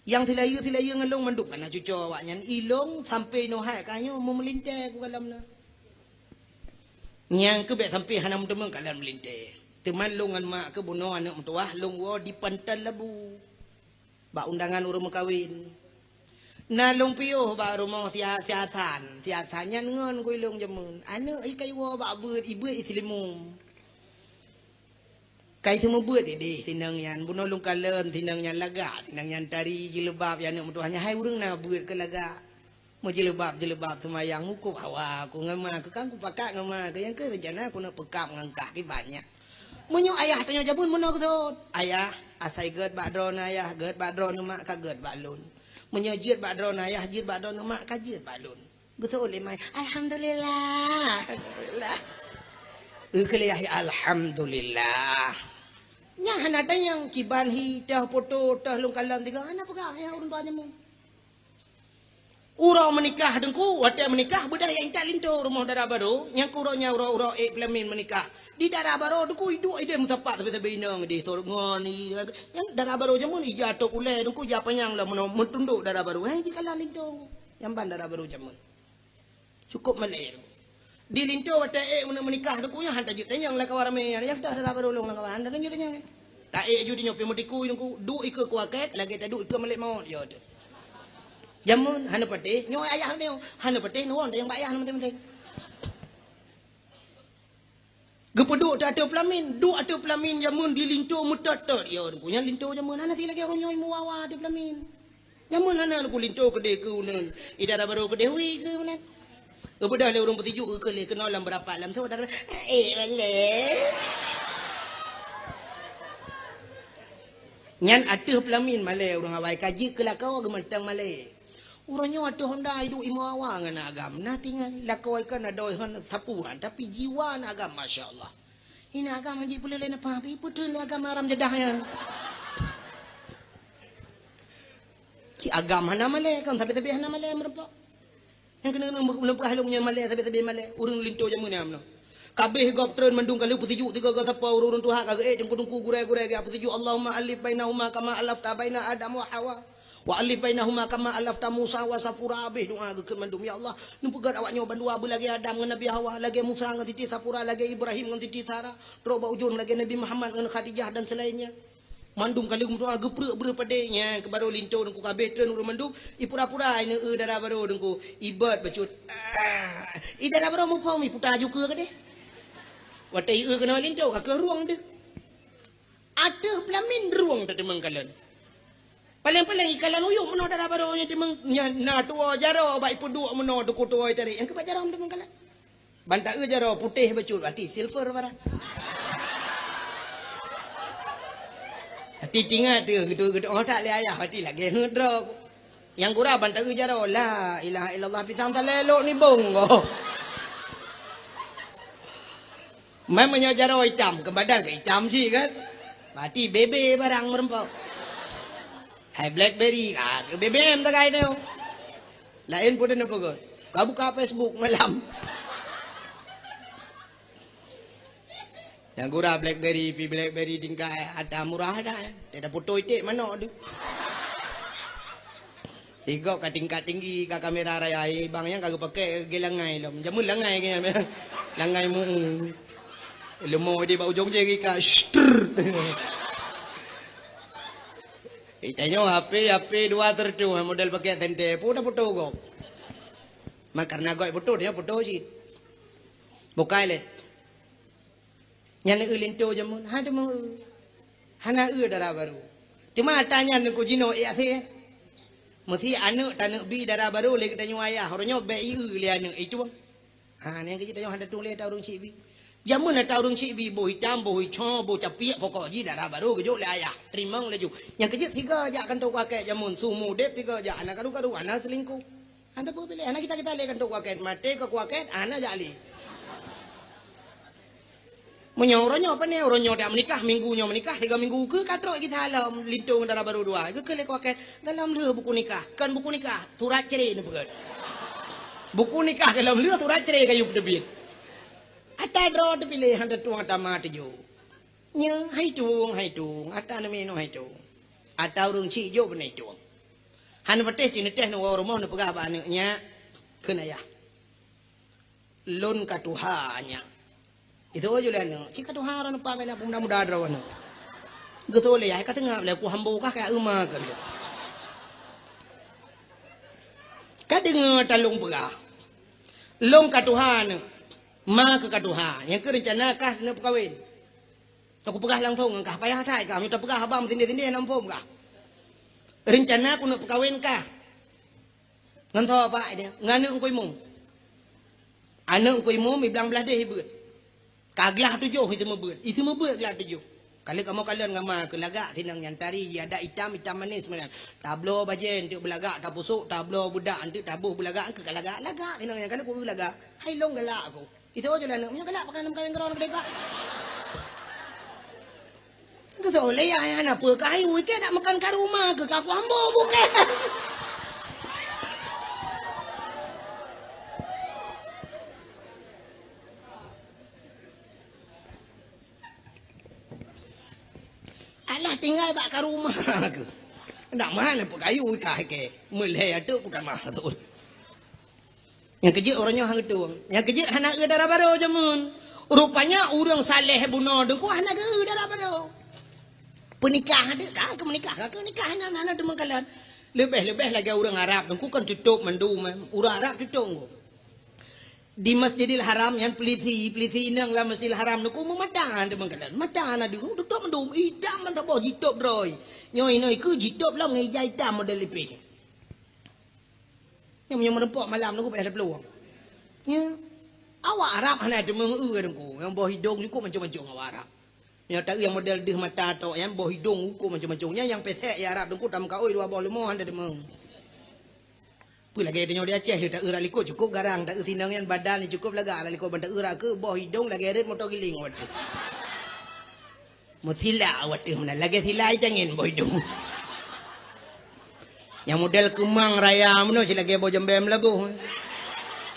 Nyang silayeue-silayeue ngon lôn mandum ka na cucoe awaknyan. Ilôn sampoe nyoe hai ka nyoe meumeulintèe ku kalon na. Nyang keuh bèk sampoe hana meuteumèe kalon meulintèe. Teuma lôn ngon mak keuh bunoe aneuk meutuwah lôn woe di Pantai Labu. Bak undangan ureueng meukawen. Na lôn piôh bak rumoh si A-, si Hasan. Si Hasan nyan ngon ku ilôn jameun. Aneuk i ka iwoe bak beuet, i beuet i Seulimeum. Ka iseumeubeut idéh sinong nyan, bunoe lôn kalon sinong nyan lagak, sinong nyan tari jileubab, ya aneuk meutuwah nyan hai ureueng na beuet keu lagak. Meujileubab-jileubab seumayang, mukub hawa ku ngon ma keuh, kan kupakat ngon ma keuh, nyang keuh reuncana keuneuk peukab ngon kah kiban nyan. Meunyoe ayah tanyoe jameun meunoe geuthon, "Ayah, asai gèt bak droeneuh ayah, gèt bak droeneuh mak, ka gèt bak lôn. Meunyoe jeuet bak droeneuh ayah, jeuet bak droeneuh mak, ka jeuet bak lôn." Geuseuôt lé ma, "Alhamdulillah." Alhamdulillah. Geukheun lé yah, "Alhamdulillah." Nyan hana tanyong kiban hi, teuh poto, teuh lôn kalon tiga, hana peugah, ya ureueng tuha jameun. Uroe meunikah teungku, watèe meunikah beudôh jak intat linto rumoh dara barô, nyang keu uroe nyan uroe-uroe ék peulamin meunikah. Di dara barô teungku iduek idéh meusapat sabe-sabe inong idéh, sot ngon i, nyan dara barô jameun ija tok ulèe teungku ija panyang lom meuno meutundok dara barô. Hai jikalon linto. Nyan ban dara barô jameun. Cukôp malèe. Di linto watèe ék meunikah teungku nyan han tajeuet tanyong lam kawan ramè nyan. Nyang teuh dara barô lôn lam kawan, han tajeuet tanyong. Taék ju di nyoe pih meutikui teungku, duek ikeue kuakèt lagèe taduek ikeue malèk mawöt yo teuh. Jameun hana patéh, nyoe ayah nyoe hana patéh, nuwon tanyong bak ayah na manteng-manteng. Geupeuduek ateueh peulamin, duek ateueh peulamin jameun di linto meutot-tot. Ya, teungku nyan linto jameun hana si lagèe uroe nyoe meuwawa ateueh peulamin. Jameun hana teungku linto keudéh keu uneun, i dara barô keudéh wi keu uneun. Geubeudôh lé ureueng peusijuek geukheun lé keunoe lam beurapat lam sôk dara, eh, malèe. Nyan ateueh peulamin malèe ureueng awai ka jeuet keu lakoe geumantong malèe. Uroe nyoe ateueh honda iduek i meuwawa ngon agam. Na tinggai lakoe kan adoe hana sapeue han, tapi jiwa na agam, masya Allah. Ina agam han jipeuleuleh neupah, tapi ipeuteun lé agam haram jadah nyan. Cit agam hana malèe, kan sabe-sabe hana malèe meurumpok. Nyang keuneuk meulumpah lom nyan malèe, sabe-sabe malèe. Ureueng linto jameun nyan meunoe. Ka abéh gob treun mandum ka lheueh peusijuek tiga-tiga sapo ureueng-ureueng tuha ka geuék teungku-teungku gurèe-gurèe geujak peusijuek, "Allahumma allif bainahuma kama allafta baina Adam wa Hawa. Wa allif bainahuma kama allafta Musa wa Safura." Abéh doa geukheun mandum, "Ya Allah, neupeugöt awak nyoe bandua beulagèe Adam ngon Nabi Hawa, lagèe Musa ngon Siti Safura, lagèe Ibrahim ngon Siti Sara, trok bak ujông lagèe Nabi Muhammad ngon Khadijah dan selainnya." Mandum ka lheueh meudoa geupreuek breueh padé nyan keu barô linto teungku ka abéh treun ureueng mandum, ipura-pura ineuk eu dara barô teungku, ibot bacut. Ah, i dara barô muphom iputa ju keue keudéh. Watèe ieu keunoe linto ka keuh rueng deuh. Ateueh peulamin rueng teuteumeng kalon. Paleng-paleng ikalon uyuek meunoe dara barô nyan teumeung nyan na tuwoe jaroe bak ipeuduek meunoe teungku tuwoe itarek nyang keubat jaroe teumeung kalon. Ban taeu jaroe putéh bacut, até silver barang. Até tingat teuh geutu-geutu oh tak lé ayah, até lagèe heuet droe. Nyang gura ban taeu jaroe, la ilaha illallah, pisang talé lok nibong goh. Meunyoe jaroe itam, keu badan keu itam cit kan. Berarti bebe barang meureumpok. Hai Blackberry, ah, keu B B M tagai nyoe. Laén peue neupeugah. Ka buka Facebook malam. Nyang gura Blackberry, pi Blackberry tingkat ata murah dah. Dia dah foto iték manok tu. Igok ka tingkat tinggi, ka kamera raya, eh, bang nyan ka geupakai geulangai lom. Jameun langai ke nyan. Langai mu. Leumo di bak ujong jari ka. Shtr. Itanyoe H P, H P dua tertu, model pakai tente. Pun dah foto gok. Mak karena gok foto, dia foto cit. Bukai lé. Nyan eu linto jameun, ha teuma eu. Hana eu dara barô. Teuma ata nyan neukujinoe ék asée. Meusi aneuk taneuk bi dara barô lé geutanyoe ayah, uroe nyoe bèk ieu lé aneuk, itueng. Ha, nyang keuh tanyoe hana tueng lé ata ureueng syiek bi. Jameun ata ureueng syiek bi, boh itam, boh ico, boh capiek, pokok jih dara barô geujok lé ayah. Teurimong laju. Nyang keuh jeuet sigoe jak kantô kuakét jameun, su mudép sigoe jak, hana karu-karu, hana seulingkoh. Hana peue piléh, hana gita-gita lé kantô kuakét, maté ka kuakét, hana jak lé. Meunyoe uroe nyoe pane, uroe nyoe dak meunikah, minggu nyoe meunikah, tiga minggu keu ka trok kisah lom lintong dara barô dua. Geukheun lé kuakée, galom lheueh buku nikah. Kon buku nikah, surat cre neupeugét. Buku nikah galom lheueh, surat cre kayue peuteubiet. Ata droe teupiléh, han tatueng ata ma tujoh. Nyoe hai tueng, hai tueng, ata neuminoe hai tueng. Ata ureuëng chik jok beunai tueng. Han patéh cit neutéh neuwoe rumoh neupeugah bak aneuëk, "Nyak," kheun ayah, "lôn ka tuha, nyak." Itu joleh aneuëk, "Cit ka tuha droeneuh, pa bela peumuda-muda droeneuh." Geutôi lé ayah, "Ka teungab lé ku hambo kah ka euma," kheun. Ka deungoe talông peugah, "Lôn ka tuha, aneuëk." Ma keu ka tuha, nyang keu reuncana kah neupeukawen. Aku peugah langsong ngon kah, payah that kah, meunyoe tapeugah haba meusindeh-sindeh na muphom kah. Reuncana ku neupeukawen kah. Ngon soe, Pak? Ngon aneuëk Teungku Imum. Aneuëk Teungku Imum, iblang blaih deh ibeuet. Ka glaih tujoh itu meubeuet. Itu meubeuet glaih tujoh. Ka lheueh kamoe kalon ngon ma keu lagak sinong nyan tari, ji adak itam, itam manis meunan. Tabloe bajée eunteuk beulagak, tapusok, tabloe beudak eunteuk taboh beulagak, keu ka lagak, lagak sinong nyan ka lheueh ku lagak. Hai lôn galak aku. Itu joleh aneuëk, meunyoe galak pakon neumeukawen keudroe keudeh, Pak. Geutôi lé ayah, hana peue ka hai wui kée dak meukan ka ruma keu ka ku hambo bukée. Alah tinggai bak ka ruma keu. Dak meuhan peukayu ikai kée. Meulhée ateueh ku tamah tu. Nyang keujeuet uroe nyoe han geutueng. Nyang keujeuet hana eu dara barô jameun. Rupanya ureuëng saleh bunoe deungku hana geu dara barô. Peunikah deuek ka keu meunikah ka keu nikah hana hana deungon kalon. Leubeh-leubeh lagée ureuëng Arab deungku kan tutôp mandum. Ureuëng Arab tutôp ngku. Di Masjidil Haram nyan peulisi, peulisi inong lam Masjidil Haram nyoe ku meumata deungon kalon. Mata hana deungon tutôp mandum, itam ban saboh jitôp droe. Nyoe inoe keu jitôp lom ngon ija itam model lipeh. Nyang meunyoe meureumpok malam nyoe ku payah taplueng. Nya. Awak Arab hana teumeung eu deungku. Nyang boh idong jukuk mancong-mancong awak Arab. Nyoe taeu nyang model deuh mata tok nyan boh idong uko macam-macam. Nyan nyang pesek ya Arab deungku tameukaôi dua boh leumo hana deungoe. Peue lagée tanyoe di Aceh, taeu rak likot cukup garang, taeu sinong nyan badan cukup lagak rak likot ban taeu rak keu boh idong lagée rot moto giling watée. Meusila watée meunan lagée sila itangen boh idong. Nyang model keumang raya meunoe si lagée boh jembé meulaboh.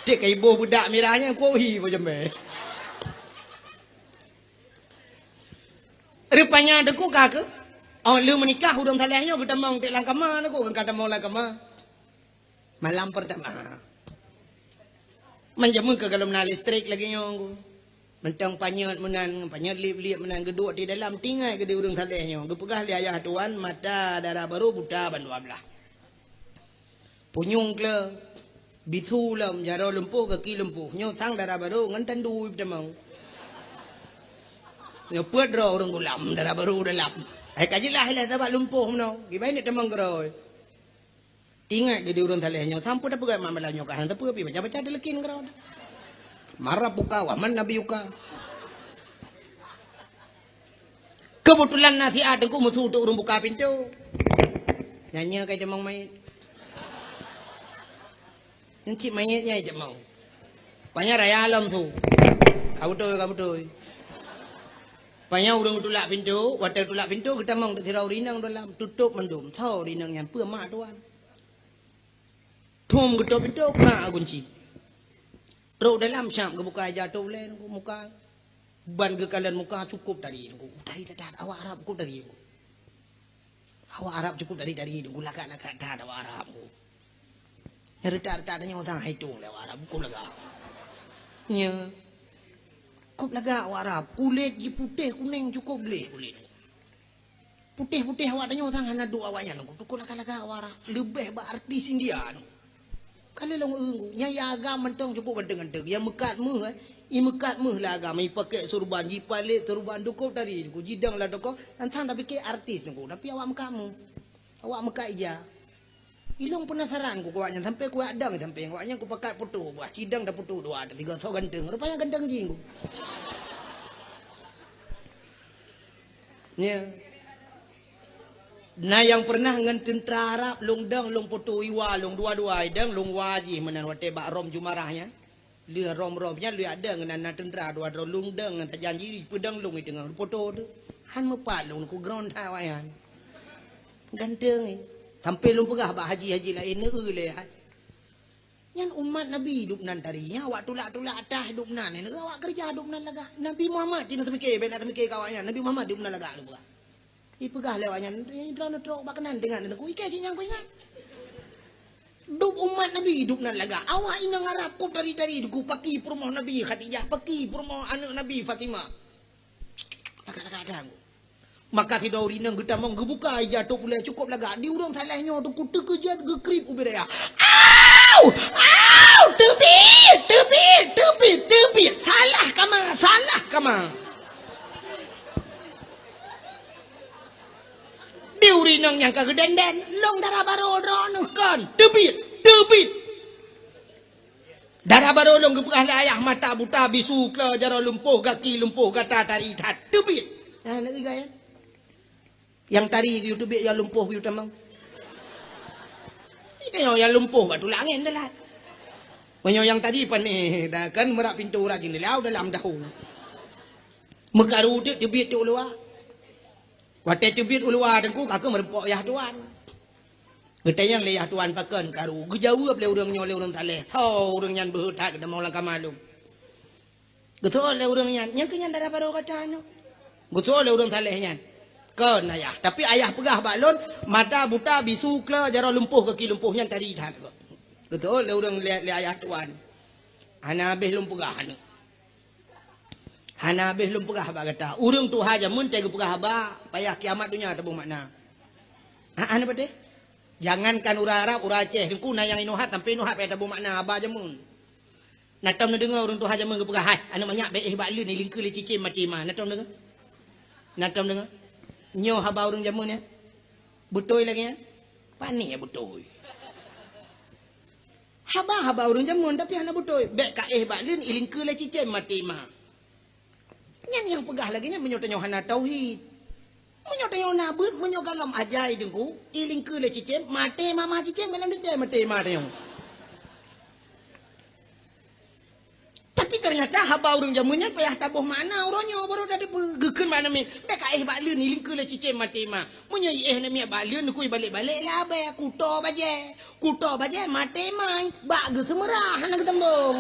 Tek ka iboh beudak mirah nyan kuohi boh jembé. Rupanya deungoe ka keuh, oh lheueh meunikah ureuëng saleh nyoe geutamong teuk lam kama deungoe, ka tamong lam kama. Malam pertama. Manjameu ka galom na listrik lagée nyoe. Mantong panyöt meunan, panyöt lieb-lieb meunan geuduek di dalam tinggai geude ureuëng saleh nyoe. Geupeugah lé ayah tuan mata dara barô buta ban dua blaih. Punyueng kle, bisu lom, jaroe lumpoh, gaki lumpoh. Nyoe sang dara barô ngon tandu peutamong. Nyoe peuet droe ureuëng gulam, dara barô dalam. Hai ka jeulaih lé sabab lumpoh meunoe. Kiban neuk tamong keudroe. Tingat geude ureuëng saleh nyoe, sampoe tapeugah mak malam nyoe ka hana teupeu pi baca-baca deuleukin keudroe. Marabuka wa man nabiyuka. Keubeutulan na siat teungku meusu teuk ureuëng buka pintoe. Nyan nyoe ka itamong manyét. Encik manyét nyan itamong. Panyang raya lom su. Ka beutôi, ka beutôi. Panyang ureuëng tulak pintoe, watée tulak pintoe geutamong teuk sidroe ureuëng inong dalam, tutôp mandum. Soe ureuëng inong nyan peue mak tuan. Thom geutôp pintoe, krak gunci. Trok dalam syab geubuka ija tôp lé muka. Ban geukalon muka cukup tari nunggu. Tari that-that awak Arab cukup tari nunggu. Awak Arab cukup tari-tari nunggu, lagak-lagak that awak Arab nunggu. Nyang reutak-reutak tanyoe sang hai tueng lé awak Arab cukup lagak. Nya. Cukup lagak awak Arab, kulét jih putéh kunéng cukup gleh kulét. Putéh-putéh awak tanyoe sang hana duek awaknyan, ku tukon lagak-lagak awak Arab. Leubeh bak artis India tu. Ka lheueh lôn eu, nyang ya agam mantong cukup ganteng-ganteng. Nyang meukat méuh, eh. I meukat méuh lah agam, i pakèk surban, jipalét surban, dukôb tari, ku jidong lam toko, nyan sang tapike artis ku, tapi awak meukat méuh. Awak meukat ija. Ilong penasaran ku awaknyan sampai ku adang sampai awaknyan ku pakat foto, bah cidang dah foto dua, tiga, so ganteng. Rupanya ganteng jing ku. Nya. Na nyang pernah ngon teuntara Arab lôn dong lôn foto iwa lôn dua-dua idong lôn wa jih meunan watée bak Rom Jumarah nyan. Lheueh rom-rom nyan lheueh adeueng ngon na teuntra dua droe lôn deueng ngon sajan jih peudong lôn di teungoh foto tu. Han meupat lôn ku ground that awaknyan. Ganteng, eh. Sampai lôn peugah bak haji-haji laén, neueu lé hai. Nyan umat Nabi dub nan tari, nyan awak tulak-tulak atah dub nan, neueu awak keureuja dub nan lagak. Nabi Muhammad cit na teumike, bèk na teumike keu awaknyan. Nabi Muhammad dub nan lagak lôn peugah. Ipeugah lé awaknyan, "Eh, droeneuh trok bak keunan deungon Teungku, ikei cit nyang kuingat." Dub umat Nabi dub nan lagak. Awak inong Arab kop tari-tari Teungku, paki peurumoh Nabi Khadijah, paki peurumoh aneuk Nabi Fatimah. Lagak-lagak dan. Maka sidroe ureueng inong geutamong geubuka ija tôp ulèe cukôp lagak. Di ureueng saleh nyoe Teungku teukeujot geukrieb ubit dayah. "Au! Au! Teubiet! Teubiet! Teubiet! Teubiet! Salah kama! Salah kama!" Di ureueng inong nyang ka geudenden, lôn dara barô droeneuh kon. Teubiet, teubiet. Dara barô lôn geupeugah lé ayah mata buta bisu klo jaroe lumpoh gaki lumpoh gata tari that. Teubiet. Nah, nak igai, ya. Nyang tari geuyue teubiet nyang lumpoh geuyue tamong. Itu nyang lumpoh bak tulak angén dalat. Meunyoe nyang tari pané dah kan meurap pintoe urat jeundela dalam dahu. Meukaru teuk teubiet teuk u luwa. Watèe teubiet u luwa Teungku ka keuh meureumpok yah tuan. Geutanyong lé yah tuan pakon karu, geujaweueb lé ureueng nyoe lé ureueng saleh, soe ureueng nyan beuhe that geutamong lam kama lôn. Geuseuôt lé ureueng nyan, nyan keuh nyan dara barô gata nyoe. Geuseuôt lé ureueng saleh nyan. Kon ayah, tapi ayah peugah bak lôn, mata buta bisu klo jaroe lumpoh gaki lumpoh nyan tari that. Geuseuôt lé ureueng lé, lé ayah tuan. Hana habéh lôn peugah aneuk. Hana habéh lôn peugah bak gata. Ureueng tuha jameun teuh geupeugah haba, payah kiamat donya taboh makna. Ha, hana patéh? Jangankan ureueng Arab, ureueng Aceh, Teungku na nyang inoe hat sampoe inoe hat payah taboh makna haba jameun. Na tom neudeungoe ureueng tuha jameun geupeugah, "Hai, aneuk manyak bèk éh bak leuen, ilingkeue lé cicém maté ma." Na tom deungoe? Na tom deungoe? Nyoe haba ureueng jameun nyan? Beutôi lagèe nyan? Pané beutôi. Haba-haba ureueng jameun, tapi hana beutôi. Bèk ka éh bak leuen, ilingkeue lé cicém maté ma. Nyan nyang peugah lagèe nyan meunyoe tanyoe hana tauhid. Meunyoe tanyoe na beuet, meunyoe gohlom ajai Teungku, ilingkeue lé cicém, maté ma, ma cicém, gohlom teuntèe maté ma tanyoe. Tapi ternyata haba ureueng jameun nyan payah taboh makna uroe nyoe baru tateupeue. Geukheun bak aneuk miet, "Bèk ka éh bak leuen, ilingkeue lé cicém maté ma." Meunyoe iéh aneuk miet bak leuen, Teungku ibalek-balek labèe, kuto bajèe. Kuto bajèe maté ma, bak geuseumeurah hana geuteumbong.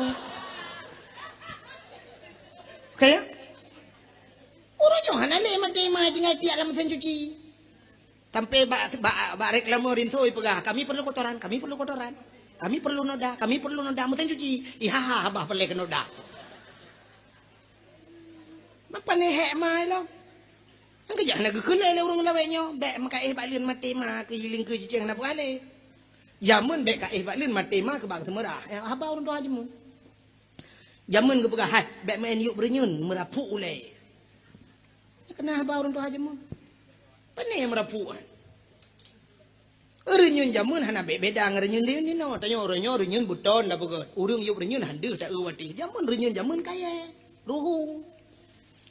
Ka ya? Uroe nyoe hana lé maté ma tinggai tiek lam meusén cuci. Sampai bak, bak, bak reklame rinso ipeugah, "Kami perlu kotoran, kami perlu kotoran. Kami perlu noda, kami perlu noda meusén cuci." Ihaha haba peureulèe keu noda. Mapa neuhèk ma ilong? Nyang keujak hana geukheun lé ureueng lawét nyoe, bèk meukaéh bak leuen maté ma keu ilingkeue cicém hana peugah lé. Jameun bèk kaéh bak leuen maté ma keu bak seumeurak. Ya, haba ureueng tuha jameun. Jameun geupeugah, "Hai, bèk meu'en yup reunyeun meurapuk ulèe." Nyan keuh na haba ureueng tuha jameun. Pané meurapuk nyan? Reunyeun jameun hana bèk beda ngon reunyeun di, di noe. Tanyoe uroe nyoe reunyeun beuton tapeugöt. Ureueng yup reunyeun han deuh taeu watèe. Jameun reunyeun jameun kayèe, ruhueng.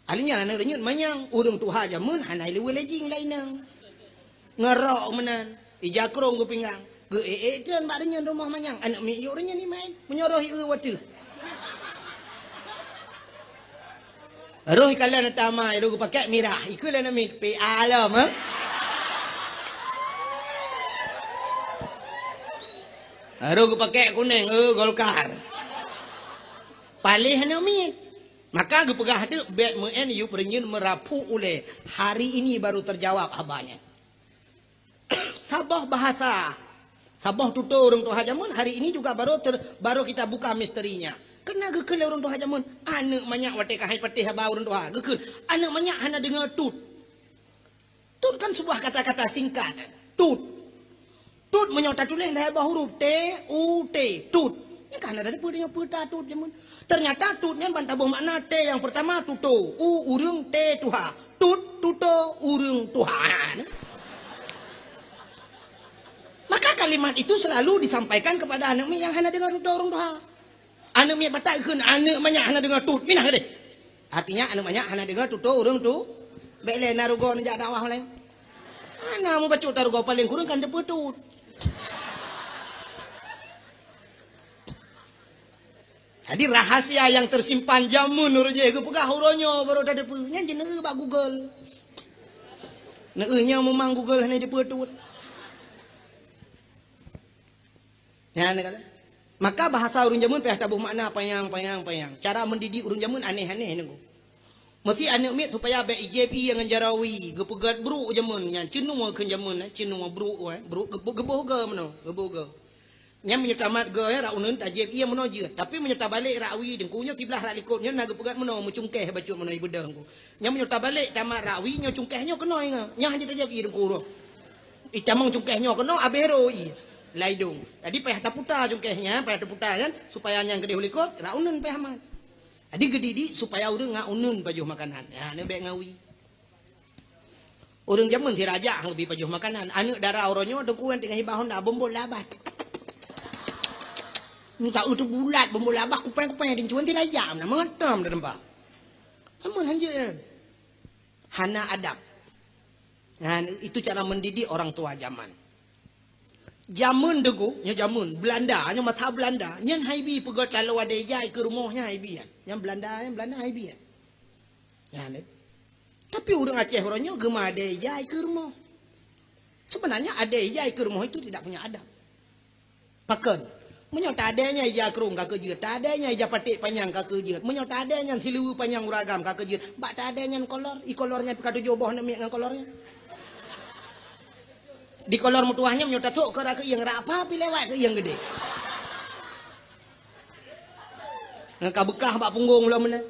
Ahli nyan aneuk reunyeun manyang, ureueng tuha jameun hana ileuweue lé jing lam inong. Ngon rok meunan, ija krông geupinggang. Geuék-ék treun bak reunyeun rumoh manyang, aneuk miet yup reunyeun imèn. Meunyoe roh ieu watèe. Roh ikalon ata ma, roh geupakék mirah, ikheun lé aneuk miet, "P A lom, eh?" Roh geupakék kunéng, "Eh, Golkar." Paléh aneuk miet. Maka geupeugah teuk, "Bèk meu'en yup reunyeun meurapuk ulèe." Hari ini baru terjawab haba nyan. Saboh bahasa, saboh tutoe ureueng tuha jameun hari ini juga baru ter-, baru kita buka misterinya. Keureuna geukheun lé ureueng tuha jameun, aneuk manyak watèe ka hai patéh haba ureueng tuha, geukheun, aneuk manyak hana deungoe tut. Tut kan sebuah kata-kata singkat. Tut. Tut meunyoe tatuléh lhèe boh huruf, T, U, T, tut. Nyan ka hana tateupeue tanyoe peue ta tut jameun. Ternyata tut nyan ban taboh makna T nyang peurtama tutoe, U ureueng, T tuha. Tut, tutoe, ureueng tuha. Maka kalimat itu selalu disampaikan kepada aneuk miet nyang hana deungoe tutoe ureueng tuha. Aneuk miet batat geukheun, aneuk manyak hana deungoe tut, minah deh. Artinya aneuk manyak hana deungoe tutoe ureueng tu. Bèk lé na rugoe neujak dakwah laén. Hana mubacut ta rugoe, paléng kureueng kan teupeue tut. Jadi, rahasia nyang teusimpan jameun ureuëng jih geupeugah uroe nyoe baru tateupeue. Nyan jeuet neueu bak Google. Neueu nyoe memang Google hana jipeutuet. Nyan kata. Maka bahasa ureuëng jameun payah taboh makna panyang, panyang, panyang. Cara mendidik ureuëng jameun aneh-aneh nunggu. Meusi aneuëk miet supaya bék ijép ié ngon jaroe wie, geupeugét brôk jameun nyan, ceunoe kheun jameun, eh, ceunoe brôk, eh, brôk geuboh, geuboh goe meunoe, geuboh goe. Nyan meunyoe tamat goe, eh, rot uneuen tajép ié meunoe jeuet. Tapi meunyoe tabalek rot wie deungku nyoe siblah rot likot nyoe na geupeugét meunoe, meucungkéh bacut meunoe ibeudôh deungku. Nyan meunyoe tabalek tamat rot wie nyoe cungkéh nyoe keunoe ngon. Nyan hana tajép ié deungku roh. Itamong cungkéh nyoe keunoe abéh roh ié. Lai dong. Jadi payah taputa cungkéh nyan, payah taputa nyan supaya nyan keudéh u likot, rot uneuen payah mat. Jadi geudidik supaya ureuëng ngon uneuen pajoh makanan. Ya, nyan bék ngon wie. Ureuëng jameun sirajak han geubi pajoh makanan. Aneuëk dara uroe nyoe deungku nyan teungoh hibah honda bombol labah. Muka utu bulat bombol labah kupeng-kupeng dicuan sirajak na meutam dah tempat. Jameun hanjeuet nyan. Hana adab. Nah, itu cara mendidik orang tua zaman. Jameun deungku, nyoe jameun Belanda, nyoe masa Belanda, nyan han ibi peugét lalu adé ijai keu rumoh nyan han ibi nyan. Nyan Belanda, nyan Belanda han ibi nyan. Nyan, eh. Tapi ureuëng Aceh uroe nyoe geuma adé ijai keu rumoh. Sebenarnya adé ijai keu rumoh itu tidak punya adab. Pakon? Meunyoe ta adé nyan ija krong ka keu jeuet, ta adé nyan ija paték panyang ka keu jeuet, meunyoe ta adé nyan siluweue panyang uragam ka keu jeuet, bak ta adé nyan kolor, i kolor nyan pih ka tujoh boh aneuk miet ngon kolor nyan. Di kolor meutuwah nyan meunyoe tasok keu rot keuieng, rot apa pih lewat keuieng geudeh. Ngon ka beukah bak punggong lom meunan.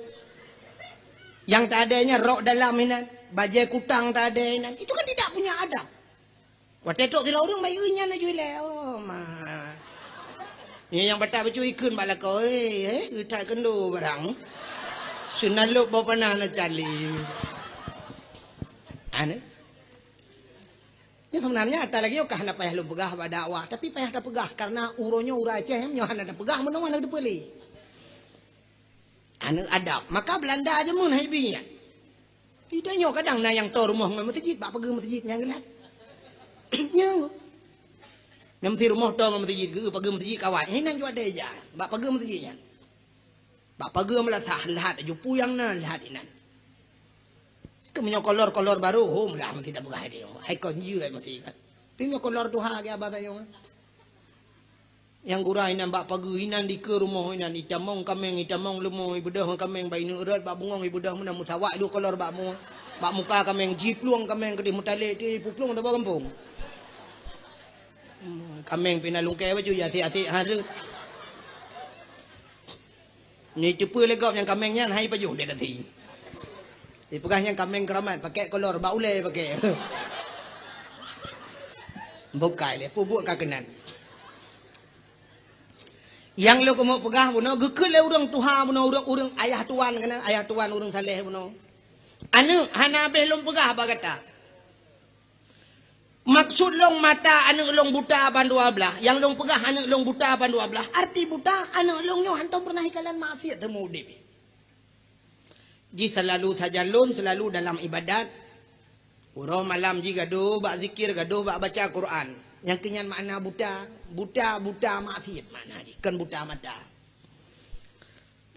Nyang ta adé nyan rok dalam inan, bajée kutang ta adé inan. Itu kan tidak punya adab. Watée trok sidroe ureuëng bayeue nyan laju ilée, "Oh, ma." Nyan nyang batat bacut ikheun bak lakoe, "Eh, eh, geutak keundo barang. Seunalop boh panah na cali." Aneh. Nyan sebenarnya ata lagée nyoe ka hana payah lôn peugah bak dakwah, tapi payah tapeugah karena uroe nyoe ureuëng Aceh nyoe hana tapeugah meunoe hana teupeue lé. Aneuëk adab. Maka Belanda jameun han ibi nyan. Di tanyoe kadang na nyang toe rumoh ngon meuseujid, bak pageue meuseujid nyang geulat. Nyan. Nyang meusi rumoh toe ngon meuseujid, geu pageue meuseujid kawat. Nyan jeuet adé ija, bak pageue meuseujid nyan. Bak pageue meulasah, lahat aju peue nyang na, lahat inan. Keu meunyoe kolor-kolor barô, hom lah meusi tapeugah idéh. Hai kon jeuet meusi kan. Tapi meunyoe kolor tuha geuh abah tanyoe. Nyang gura inan bak pageue inan dikeue rumoh inan, itamong kaméng, itamong leumo, ibeudôh ngon kaméng bak ineuk rot bak bungong, ibeudôh meunan meusawak dua kolor bak mu-, bak muka kaméng, jiplueng kaméng keudeh meutalek ti, ipuplueng saboh gampông. Hmm, kaméng pih na lungkée bacut, ya asék-asék ha tu. Nyoe iteupeue lé gob nyang kaméng nyan hai pajoh dek dati. Ipeugah nyang kaméng keuramat, pakék kolor, bak ulée pakék. Bukai lé, peubuet ka keunan. Nyang lôn keumeung peugah bunoe, geukheun lé ureuëng tuha bunoe, ureuëng, ureuëng ayah tuan keunan, ayah tuan ureuëng saleh bunoe. Aneuëk, hana abéh lôn peugah bak gata. Maksud lôn mata aneuëk lôn buta ban dua blaih, nyang lôn peugah aneuëk lôn buta ban dua blaih, arti buta aneuëk lôn nyoe hantom peureunah ikalon maksiat teuma udeb. Jih seulalu sajan lôn, seulalu dalam ibadat. Uroe malam jih gadôh bak zikir, gadôh bak baca Quran. Nyang keu nyan makna buta, buta, buta maksiat makna jih, kon buta mata.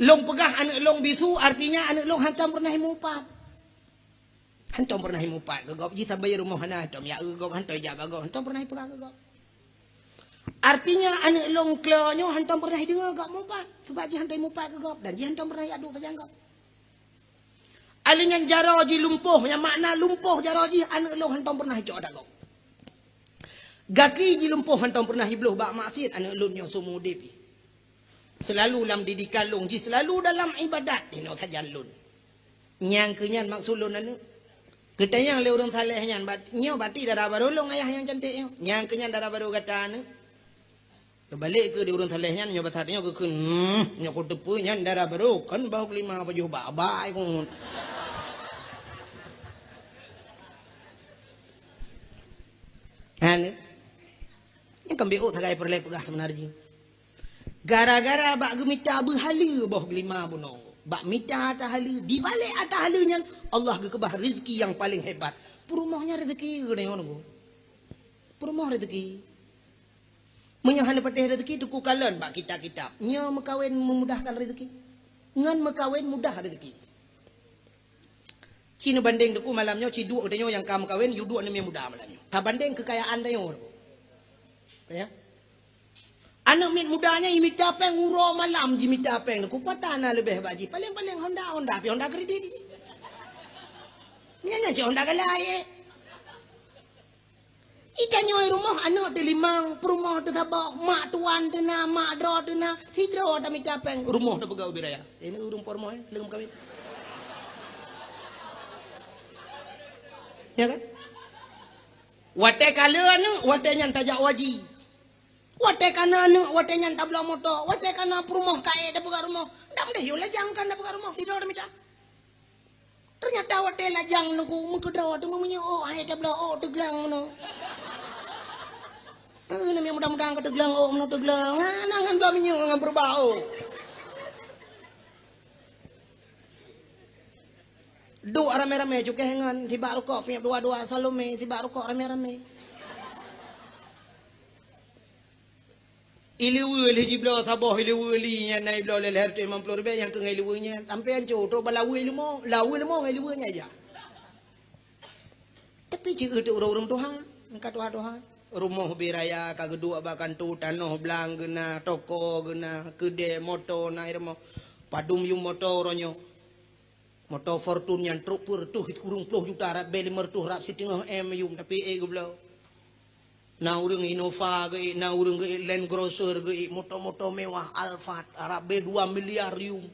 Lôn peugah aneuëk lôn bisu, artinya aneuëk lôn hantom peureunah imupat. Hantom peureunah imupat keu gob, jih sabe rumoh hana hantom, ya, keu gob hantom ijak bak gob, hantom peureunah ipeugah keu gob. Artinya aneuëk lôn klo nyoe hantom peureunah ideungoe gob mupat, sabab jih hantom imupat keu gob dan jih hantom peureunah ijak duek sajan gob. Alèh nyan jaroe jih lumpoh, nyang makna lumpoh jaroe jih aneuëk lôn hantom peureunah icok ata gob. Gaki jih lumpoh hantom peureunah ibloh bak maksiat aneuëk lôn nyoe seumeu udeb jih. Seulalu lam didikan lôn jih, seulalu dalam ibadat inoe sajan lôn. Nyang keu nyan maksud lôn aneuëk. Geutanyong lé ureuëng saleh nyan, bat-, nyoe bati dara barô lôn ayah nyang cantik nyoe. Nyang keu nyan dara barô gata aneuëk. Geubalek keu di ureuëng saleh nyan, nyoe basat nyoe geukheun, hmm, nyoe kuteupeue nyan dara barô, kon bahu keulima pajoh bak, bak ai keuneuk. Aneuëk. Nyan kan bék sagai peureulée peugah seumeunar jih. Gara-gara bak geumita beuhaleue boh geulima bunoe, bak mita ata haleue, dibalek ata haleue nyan Allah geukeubah rezeki nyang paleng hebat. Peurumoh nyan rezeki geutanyoe nunggu. Peurumoh rezeki. Meunyoe hana patéh rezeki, teungku kalon bak kitab-kitab. Nyoe meukawen memudahkan rezeki. Ngon meukawen mudah rezeki. Ci neubandeng teungku malam nyoe, ci duek tanyoe nyang ka meukawen, yue duek neumie muda malam nyoe. Ka bandeng keukayaan tanyoe teungku. Ya. Aneuk miet muda nyan imita péng uroe malam jimita péng teungku, pat na leubeh bak jih. Paléng-paléng Honda, Honda pi Honda kredit jih. Nyan, nyan cit Honda galai, eh. Itanyoe rumoh aneuk teulimong, peurumoh teusaboh, mak tuan teuna, mak droe teuna, sidroe tamita péng, rumoh tapeugah ubit raya. Ini ureueng po rumoh, eh, leungem kawin. Ya kan? Watée ka le aneuk, watée nyan tajak haji. Watée ka na aneuk, watée nyan tabloe moto, watée ka na peurumoh ka ék tapeugah rumoh. Dam deh yue lajang kan tapeugah rumoh, sidroe tamita. Teunyata watée lajang teungku meukeudroe teuma meunyoe ôk hai tabloe ôk teuglang meunoe. Heuh, namiet muda-muda ka teuglang ôk meunoe teuglang. Ha, na ngon ba meunyoe ngon peuruba ôk. Duek ramé-ramé cukéh ngon sibak rukok, piep dua-dua Salome sibak rukok ramé-ramé. Ileue lheueh jibloe saboh ileue li nyan na ibloe lé lhèe reutôh limong ploh ribèe nyang keu ngon ileue nyan. Sampoe ancô trok bak laweue leumo, laweue leumo ngon ileue nyan ija. Tapi ci eu teuk ureueng-ureueng tuha, ka tuha-tuha. Rumoh ubit raya ka geuduek bak kantô, tanoh blang geuna, toko geuna, keudè, moto na i rumoh. Padum yum moto uroe nyoe. Moto Fortuner nyan trok peuet reutôh kureueng ploh juta, rab bèe limong reutôh, rab siteungoh M yum, tapi ék geubloe. Na ureueng Innova geuék, na ureueng geuék Land Cruiser geuék, moto-moto mewah Alphard, rab bèe dua miliar yum.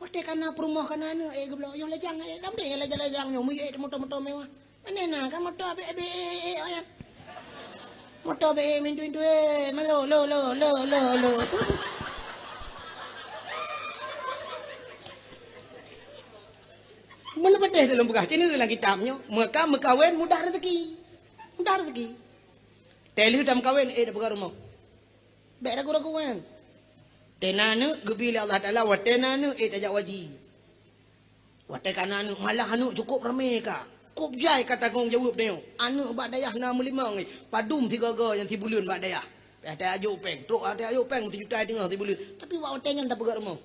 Watèe ka na peurumoh ka na aneuk ék geubloe, yoh lajang ék, dam deh lajang-lajang nyoe meuék moto-moto mewah. Pane na ka moto abéh-abéh ék, ék, ék, oh, ya. Moto bék ék mintu-mintu ék, malo, lo, lo, lo, lo, lo. Meuleupah teuh dalam peugah cina lam kitab nyoe, meuka meukawen mudah rezeki. Mudah rezeki. Teuh lheueh tameukawen, ék tapeugah rumoh. Bék ragu-ragu kan. Teuh na aneuk geubri lé Allah Taala, watèe na aneuk ék tajak haji. Watèe ka na aneuk, malah aneuk cukôp ramé ka. Kôp jai ka tanggông jaweueb tanyoe. Aneuk bak dayah na meulimong, eh, padum sigoe-goe nyang sibuleuen bak dayah. Watèe tajok péng, trok watèe tajok péng sijuta teungoh sibuleuen. Tapi bak watèe nyan tapeugah rumoh.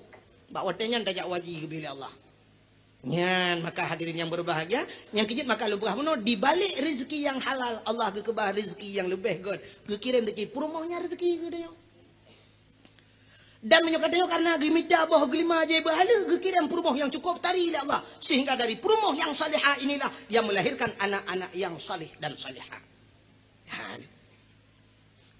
Bak watèe nyan tajak haji geubri lé Allah. Nyan, maka hadirin yang berbahagia, nyang keujeuet maka lôn peugah bunoe, di balik rezeki nyang halal, Allah geukeubah rezeki nyang leubeh göt, geukirém rezeki peurumoh nyan rezeki geutanyoe. Dan meunyoe ka tanyoe karena geumita boh geulima jai beuhala, geukirém peurumoh nyang cukôp tari lé Allah, sehingga dari peurumoh nyang salihah inilah yang melahirkan anak-anak yang saleh dan salihah. Ha, ni.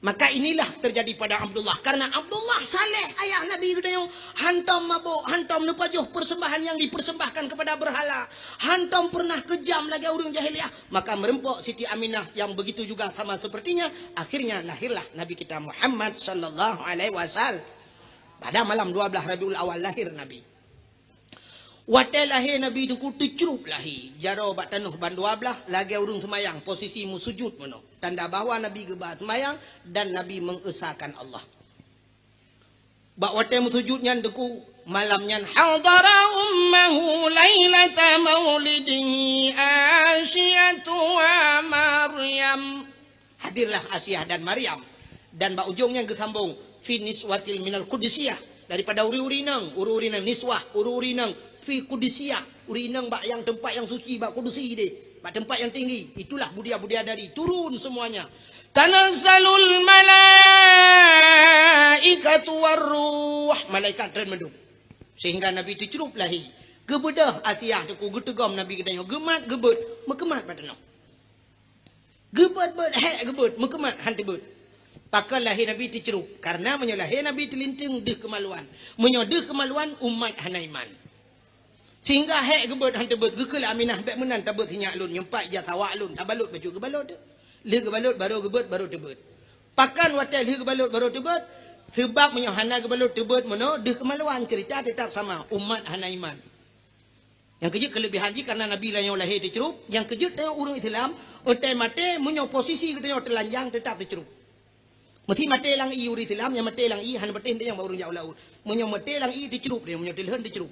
Maka inilah terjadi pada Abdullah. Karena Abdullah saleh ayah Nabi geutanyoe, hantom mabök, hantom neupajoh persembahan yang dipersembahkan kepada berhala, hantom pernah kejam lagèe ureueng jahiliyah, maka meureumpok Siti Aminah yang begitu juga sama sepertinya, akhirnya lahirlah Nabi kita Muhammad sallallahu alaihi wasallam. Pada malam dua belas Rabiul Awal lahir Nabi. Watèe lahé Nabi teungku teucrup lahé, jaroe bak tanoh bandua blaih lagèe ureueng seumayang, posisi meusujut meunoe. Tanda bahwa Nabi geuba seumayang dan Nabi mengesahkan Allah. Bak watèe meusujut nyan teungku, malam nyan hadara ummahu lailata maulidihi Asyatu wa Maryam. Hadirlah Asiah dan Maryam. Dan bak ujong nyan geusambong, fi niswatil minal qudusiyah. Daripada uri-uri inong, uri-uri inong niswah, uri-uri inong fi qudusiyah. Uri inong bak nyang teumpat nyang suci, bak kudusi deh. Bak teumpat nyang tinggi. Itulah budia-budia dari turun semuanya. Tanazzalul malaikatu warruh. Malaikat treun mandum. Sehingga Nabi teucrup lahé. Geubeudôh Asiah teungku geuteugom Nabi geutanyoe. Geumat geubeuet. Meukeumat bak tanoh. Geubeuet-beuet, hék geubeuet, meukeumat han teubeuet. Pakon lahé Nabi teucrup? Karena meunyoe lahé Nabi teulinteung deuh keumaluan. Meunyoe deuh keumaluan, umat hana iman. Sehingga hék geubeuet han teubeuet, geukheun lé Aminah, "Bék meunan tabeuet sinyak lôn, nyoe pat ija sawak lôn, tabalot bacut geubalot teuh." Lheueh geubalot, barô geubeuet, barô teubeuet. Pakon watèe lheueh geubalot, barô teubeuet? Seubab meunyoe hana geubalot teubeuet meunoe, deuh keumaluan, ceurita teutap sama, umat hana iman. Nyang keujeuet keuleubehan jih karena Nabi lagèe nyoe lahé teucrup, nyang keujeuet tanyoe ureueng Islam, watèe maté meunyoe posisi geutanyoe teulanjang teutap teucrup. Meusi maté lam ié ureueng Islam, nyang maté lam ié hana patéh nyang bak ureueng jak u laôt. Meunyoe maté lam ié teucrup deh, meunyoe teulheueh teucrup.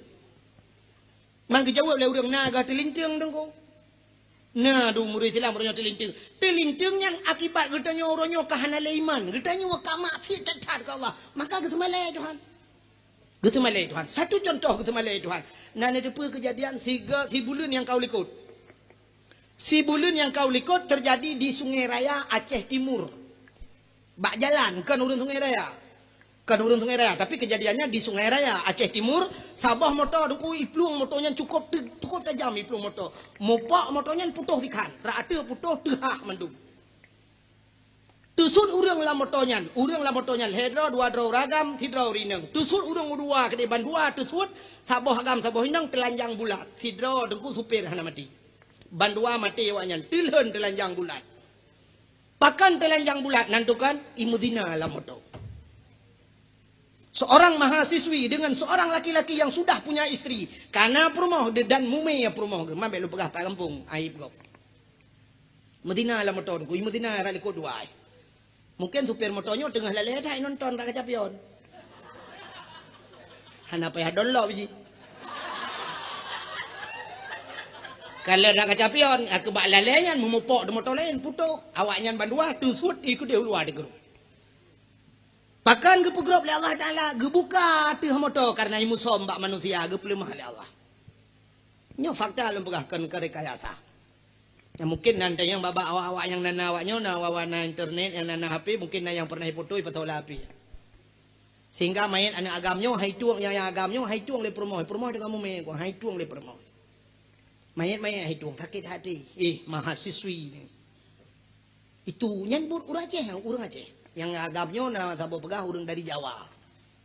Man geujaweueb lé ureueng na geuh teulinteung teungku. Na dum ureuëng Islam uroe nyoe teulinteung. Teulinteung nyan akibat geutanyoe uroe nyoe ka hana lé iman. Geutanyoe ka maksiat that-that keu Allah. Maka geuteumalée Tuhan. Geuteumalée Tuhan. Satu contoh geuteumalée Tuhan. Na neuteupeue keujadian siga-, sibuleuen nyang ka u likot. Sibuleuen nyang ka u likot teujadi di Sungai Raya, Aceh Timur. Bak jalan, kon ureuëng Sungai Raya. Kon ureuëng Sungai Raya, tapi keujadiannya di Sungai Raya, Aceh Timur, saboh moto teungku iplueng moto nyan cukôp te-, cukôp tajam iplueng moto. Mupok moto nyan putôh sikhan, rata putôh teuhah mandum. Teusuet ureuëng lam moto nyan, ureuëng lam moto nyan lhée droe dua droe ureuëng agam, sidroe ureuëng inong. Teusuet ureuëng u dua keudeh bandua teusuet, saboh agam saboh inong teulanjang bulat. Sidroe teungku supir hana maté. Bandua maté awaknyan, teulhon teulanjang bulat. Pakon teulanjang bulat nan tukon imeuzina lam moto. Seorang mahasiswi dengan seorang laki-laki yang sudah punya istri, kana peurumoh de-, dan mumé peurumoh geuh, mabék lôn peugah pat gampông, aib gob. Meuzina lam moto, kui meuzina rot likot dua. Mungkin supir moto nyoe teungoh lalée that nonton rot kaca pion. Hana payah download biji. Kalau rot kaca pion, aku bak lalée nyan meumupok di moto laén, putôh. Awaknyan bandua teusuet ikuti u luwa di grup. Pakon geupeugrôp lé Allah Taala, geubuka ateueh moto karena imusom bak manusia, geupeuleumah lé Allah. Nyoe fakta lôn peugah, kon, kon rekayasa. Ya, mungkin nan tanyong bak-bak awak-awak nyang na, na awak nyoe, na awak-awak na internet, nyang na, na H P, mungkin na nyang pernah ifoto, ipasoe lam H P. Sehingga manyét aneuk agam nyoe hai tueng, nyang, nyang agam nyoe hai tueng lé peurumoh, peurumoh dengan mumé, hai tueng lé peurumoh. Manyét-manyét hai tueng, sakét hati. Eh, mahasiswi ni. Itu nyan buet ureuëng Aceh, ureuëng Aceh. Nyang agam nyoe na saboh peugah ureuëng dari Jawa.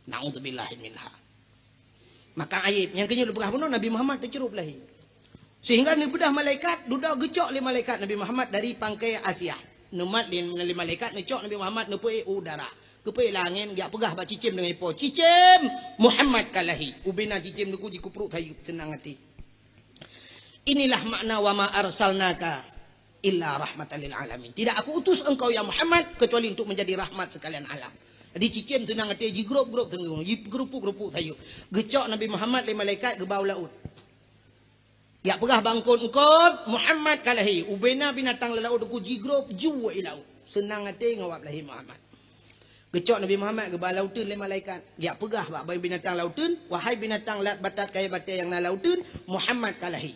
Naudzubillah minha. Maka aib. Nyang keunyoe peugah bunoe Nabi Muhammad teucurôb lahé. Sehingga neubeudôh malaikat, dudoe geucok lé malaikat Nabi Muhammad dari pangkai Asia. Neumat lé, lé malaikat neucok Nabi Muhammad neupeuék u udara. Geupeuék lam angén, geujak peugah bak cicém deungon ipo, "Cicém, Muhammad ka lahé." Ubena cicém teungku jikeuprok sayeuep seunang até. Inilah makna wa ma arsalnaka illa rahmatan lil alamin. Tidak aku utus engkau ya Muhammad kecuali untuk menjadi rahmat sekalian alam. Jadi cicém seunang até jigrôp-grôp teungku, jigeurupuk-rupuk sayeuep. Geucok Nabi Muhammad lé malaikat geuba u laôt. Jak peugah bak eungkôt-eungkôt, Muhammad ka lahé. Ubena binatang lam laôt teungku jigrôp ju i laôt. Seunang até ngon wab lahé Muhammad. Geucok Nabi Muhammad geuba lauteun lé malaikat. Jak peugah bak binatang lauteun, "Wahai binatang lat batat kayèe batèe nyang na lauteun, Muhammad ka lahé."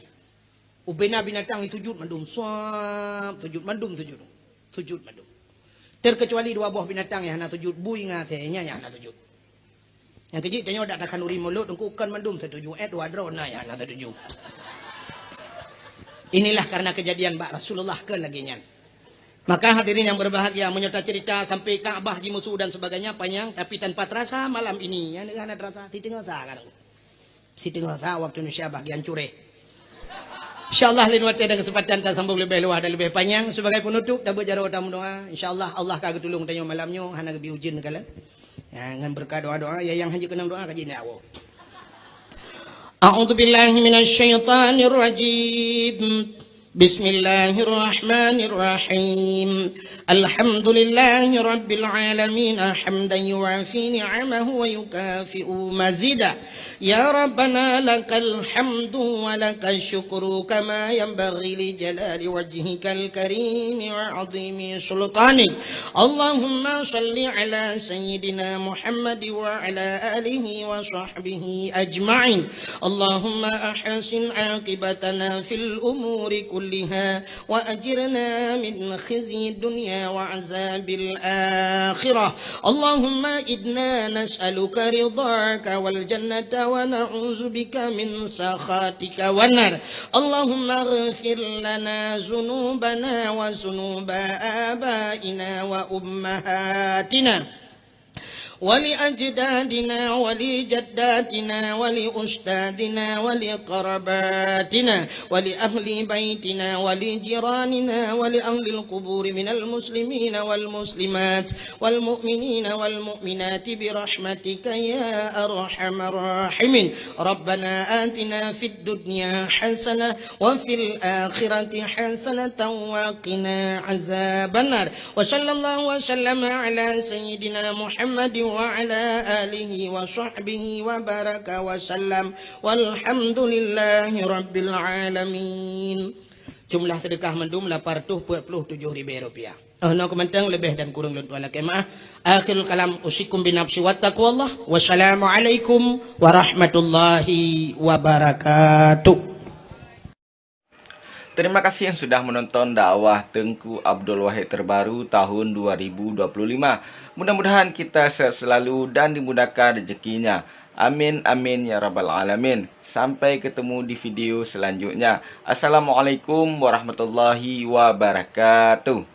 Ubena binatang sujud mandum, suab, sujud mandum, sujud. Sujud mandum. Terkecuali dua boh binatang nyang hana sujud, bui ngon asèe, nyan nyang hana sujud. Nyang keujeuet tanyoe dak takhanuri mulod, teungku, kon mandum satuju, eh, dua droe na nyang hana satuju. Inilah karena kejadian bak Rasulullah kon lagèe nyan. Maka hadirin yang berbahagia, meunyoe tacerita sampai Ka'bah jimusu dan sebagainya panjang, tapi tanpa terasa malam ini, nyang hana terasa, siteungoh sa kan. Siteungoh sa waktu Indonesia bahagian cureh. Insya Allah lain watèe dan kesempatan tasambung leubeh luwah dan leubeh panyang. Sebagai penutup, tabeuet jaroe tameudoa. Insya Allah, Allah ka geutulông tanyoe malam nyoe, hana geubri ujeuen kalon. Ya, ngon beureukat doa-doa, ya, nyang hanjeuet keunong doa ka jinak woe. A'udzubillahi minasyaitonirrajim. Bismillahirrahmanirrahim. Alhamdulillahi rabbil alamin, hamdan yuwafi ni'amahu wa yukafi'u mazida. Ya Rabbana lakal hamdu wa lakal syukru kama yanbaghi li jalali wajhikal karimi wa azimi sultanik. Allahumma salli ala sayyidina Muhammad wa ala alihi wa sahbihi ajma'in. Allahumma ahsin aqibatana fil umuri kulliha wa ajirna min khizyi dunya wa azabil akhirah. Allahumma inna nas'aluka ridhaka wal jannata wa na'udzubika min sakhatika wan nar. Allahumma ighfir lana dzunubana wa dzunuba abaina wa ummahatina. ولأجدادنا ولجداتنا ولأستاذنا ولقراباتنا ولأهل بيتنا ولجيراننا ولأهل القبور من المسلمين والمسلمات والمؤمنين والمؤمنات برحمتك يا أرحم الراحمين. ربنا آتنا في الدنيا حسنة وفي الآخرة حسنة وقنا عذاب النار. وصلى الله وسلم على سيدنا محمد وعلى آله وصحبه وبارك وسلم. والحمد لله رب العالمين. Jumlah seudeukah mandum lapan reutôh peuet ploh tujoh ribèe rupiah. Oh, nyoe keuh mantong, leubeh dan kureueng lôn tuan lakèe meu'ah. Akhirul kalam, usikum binafsi wattaqwallah. Wassalamualaikum warahmatullahi wabarakatuh. Terima kasih yang sudah menonton dakwah Teungku Abdul Wahid terbaru tahun dua ribu dua puluh lima. Mudah-mudahan kita sehat selalu dan dimudahkan rezekinya. Amin, amin, ya rabbal alamin. Sampai ketemu di video selanjutnya. Assalamualaikum warahmatullahi wabarakatuh.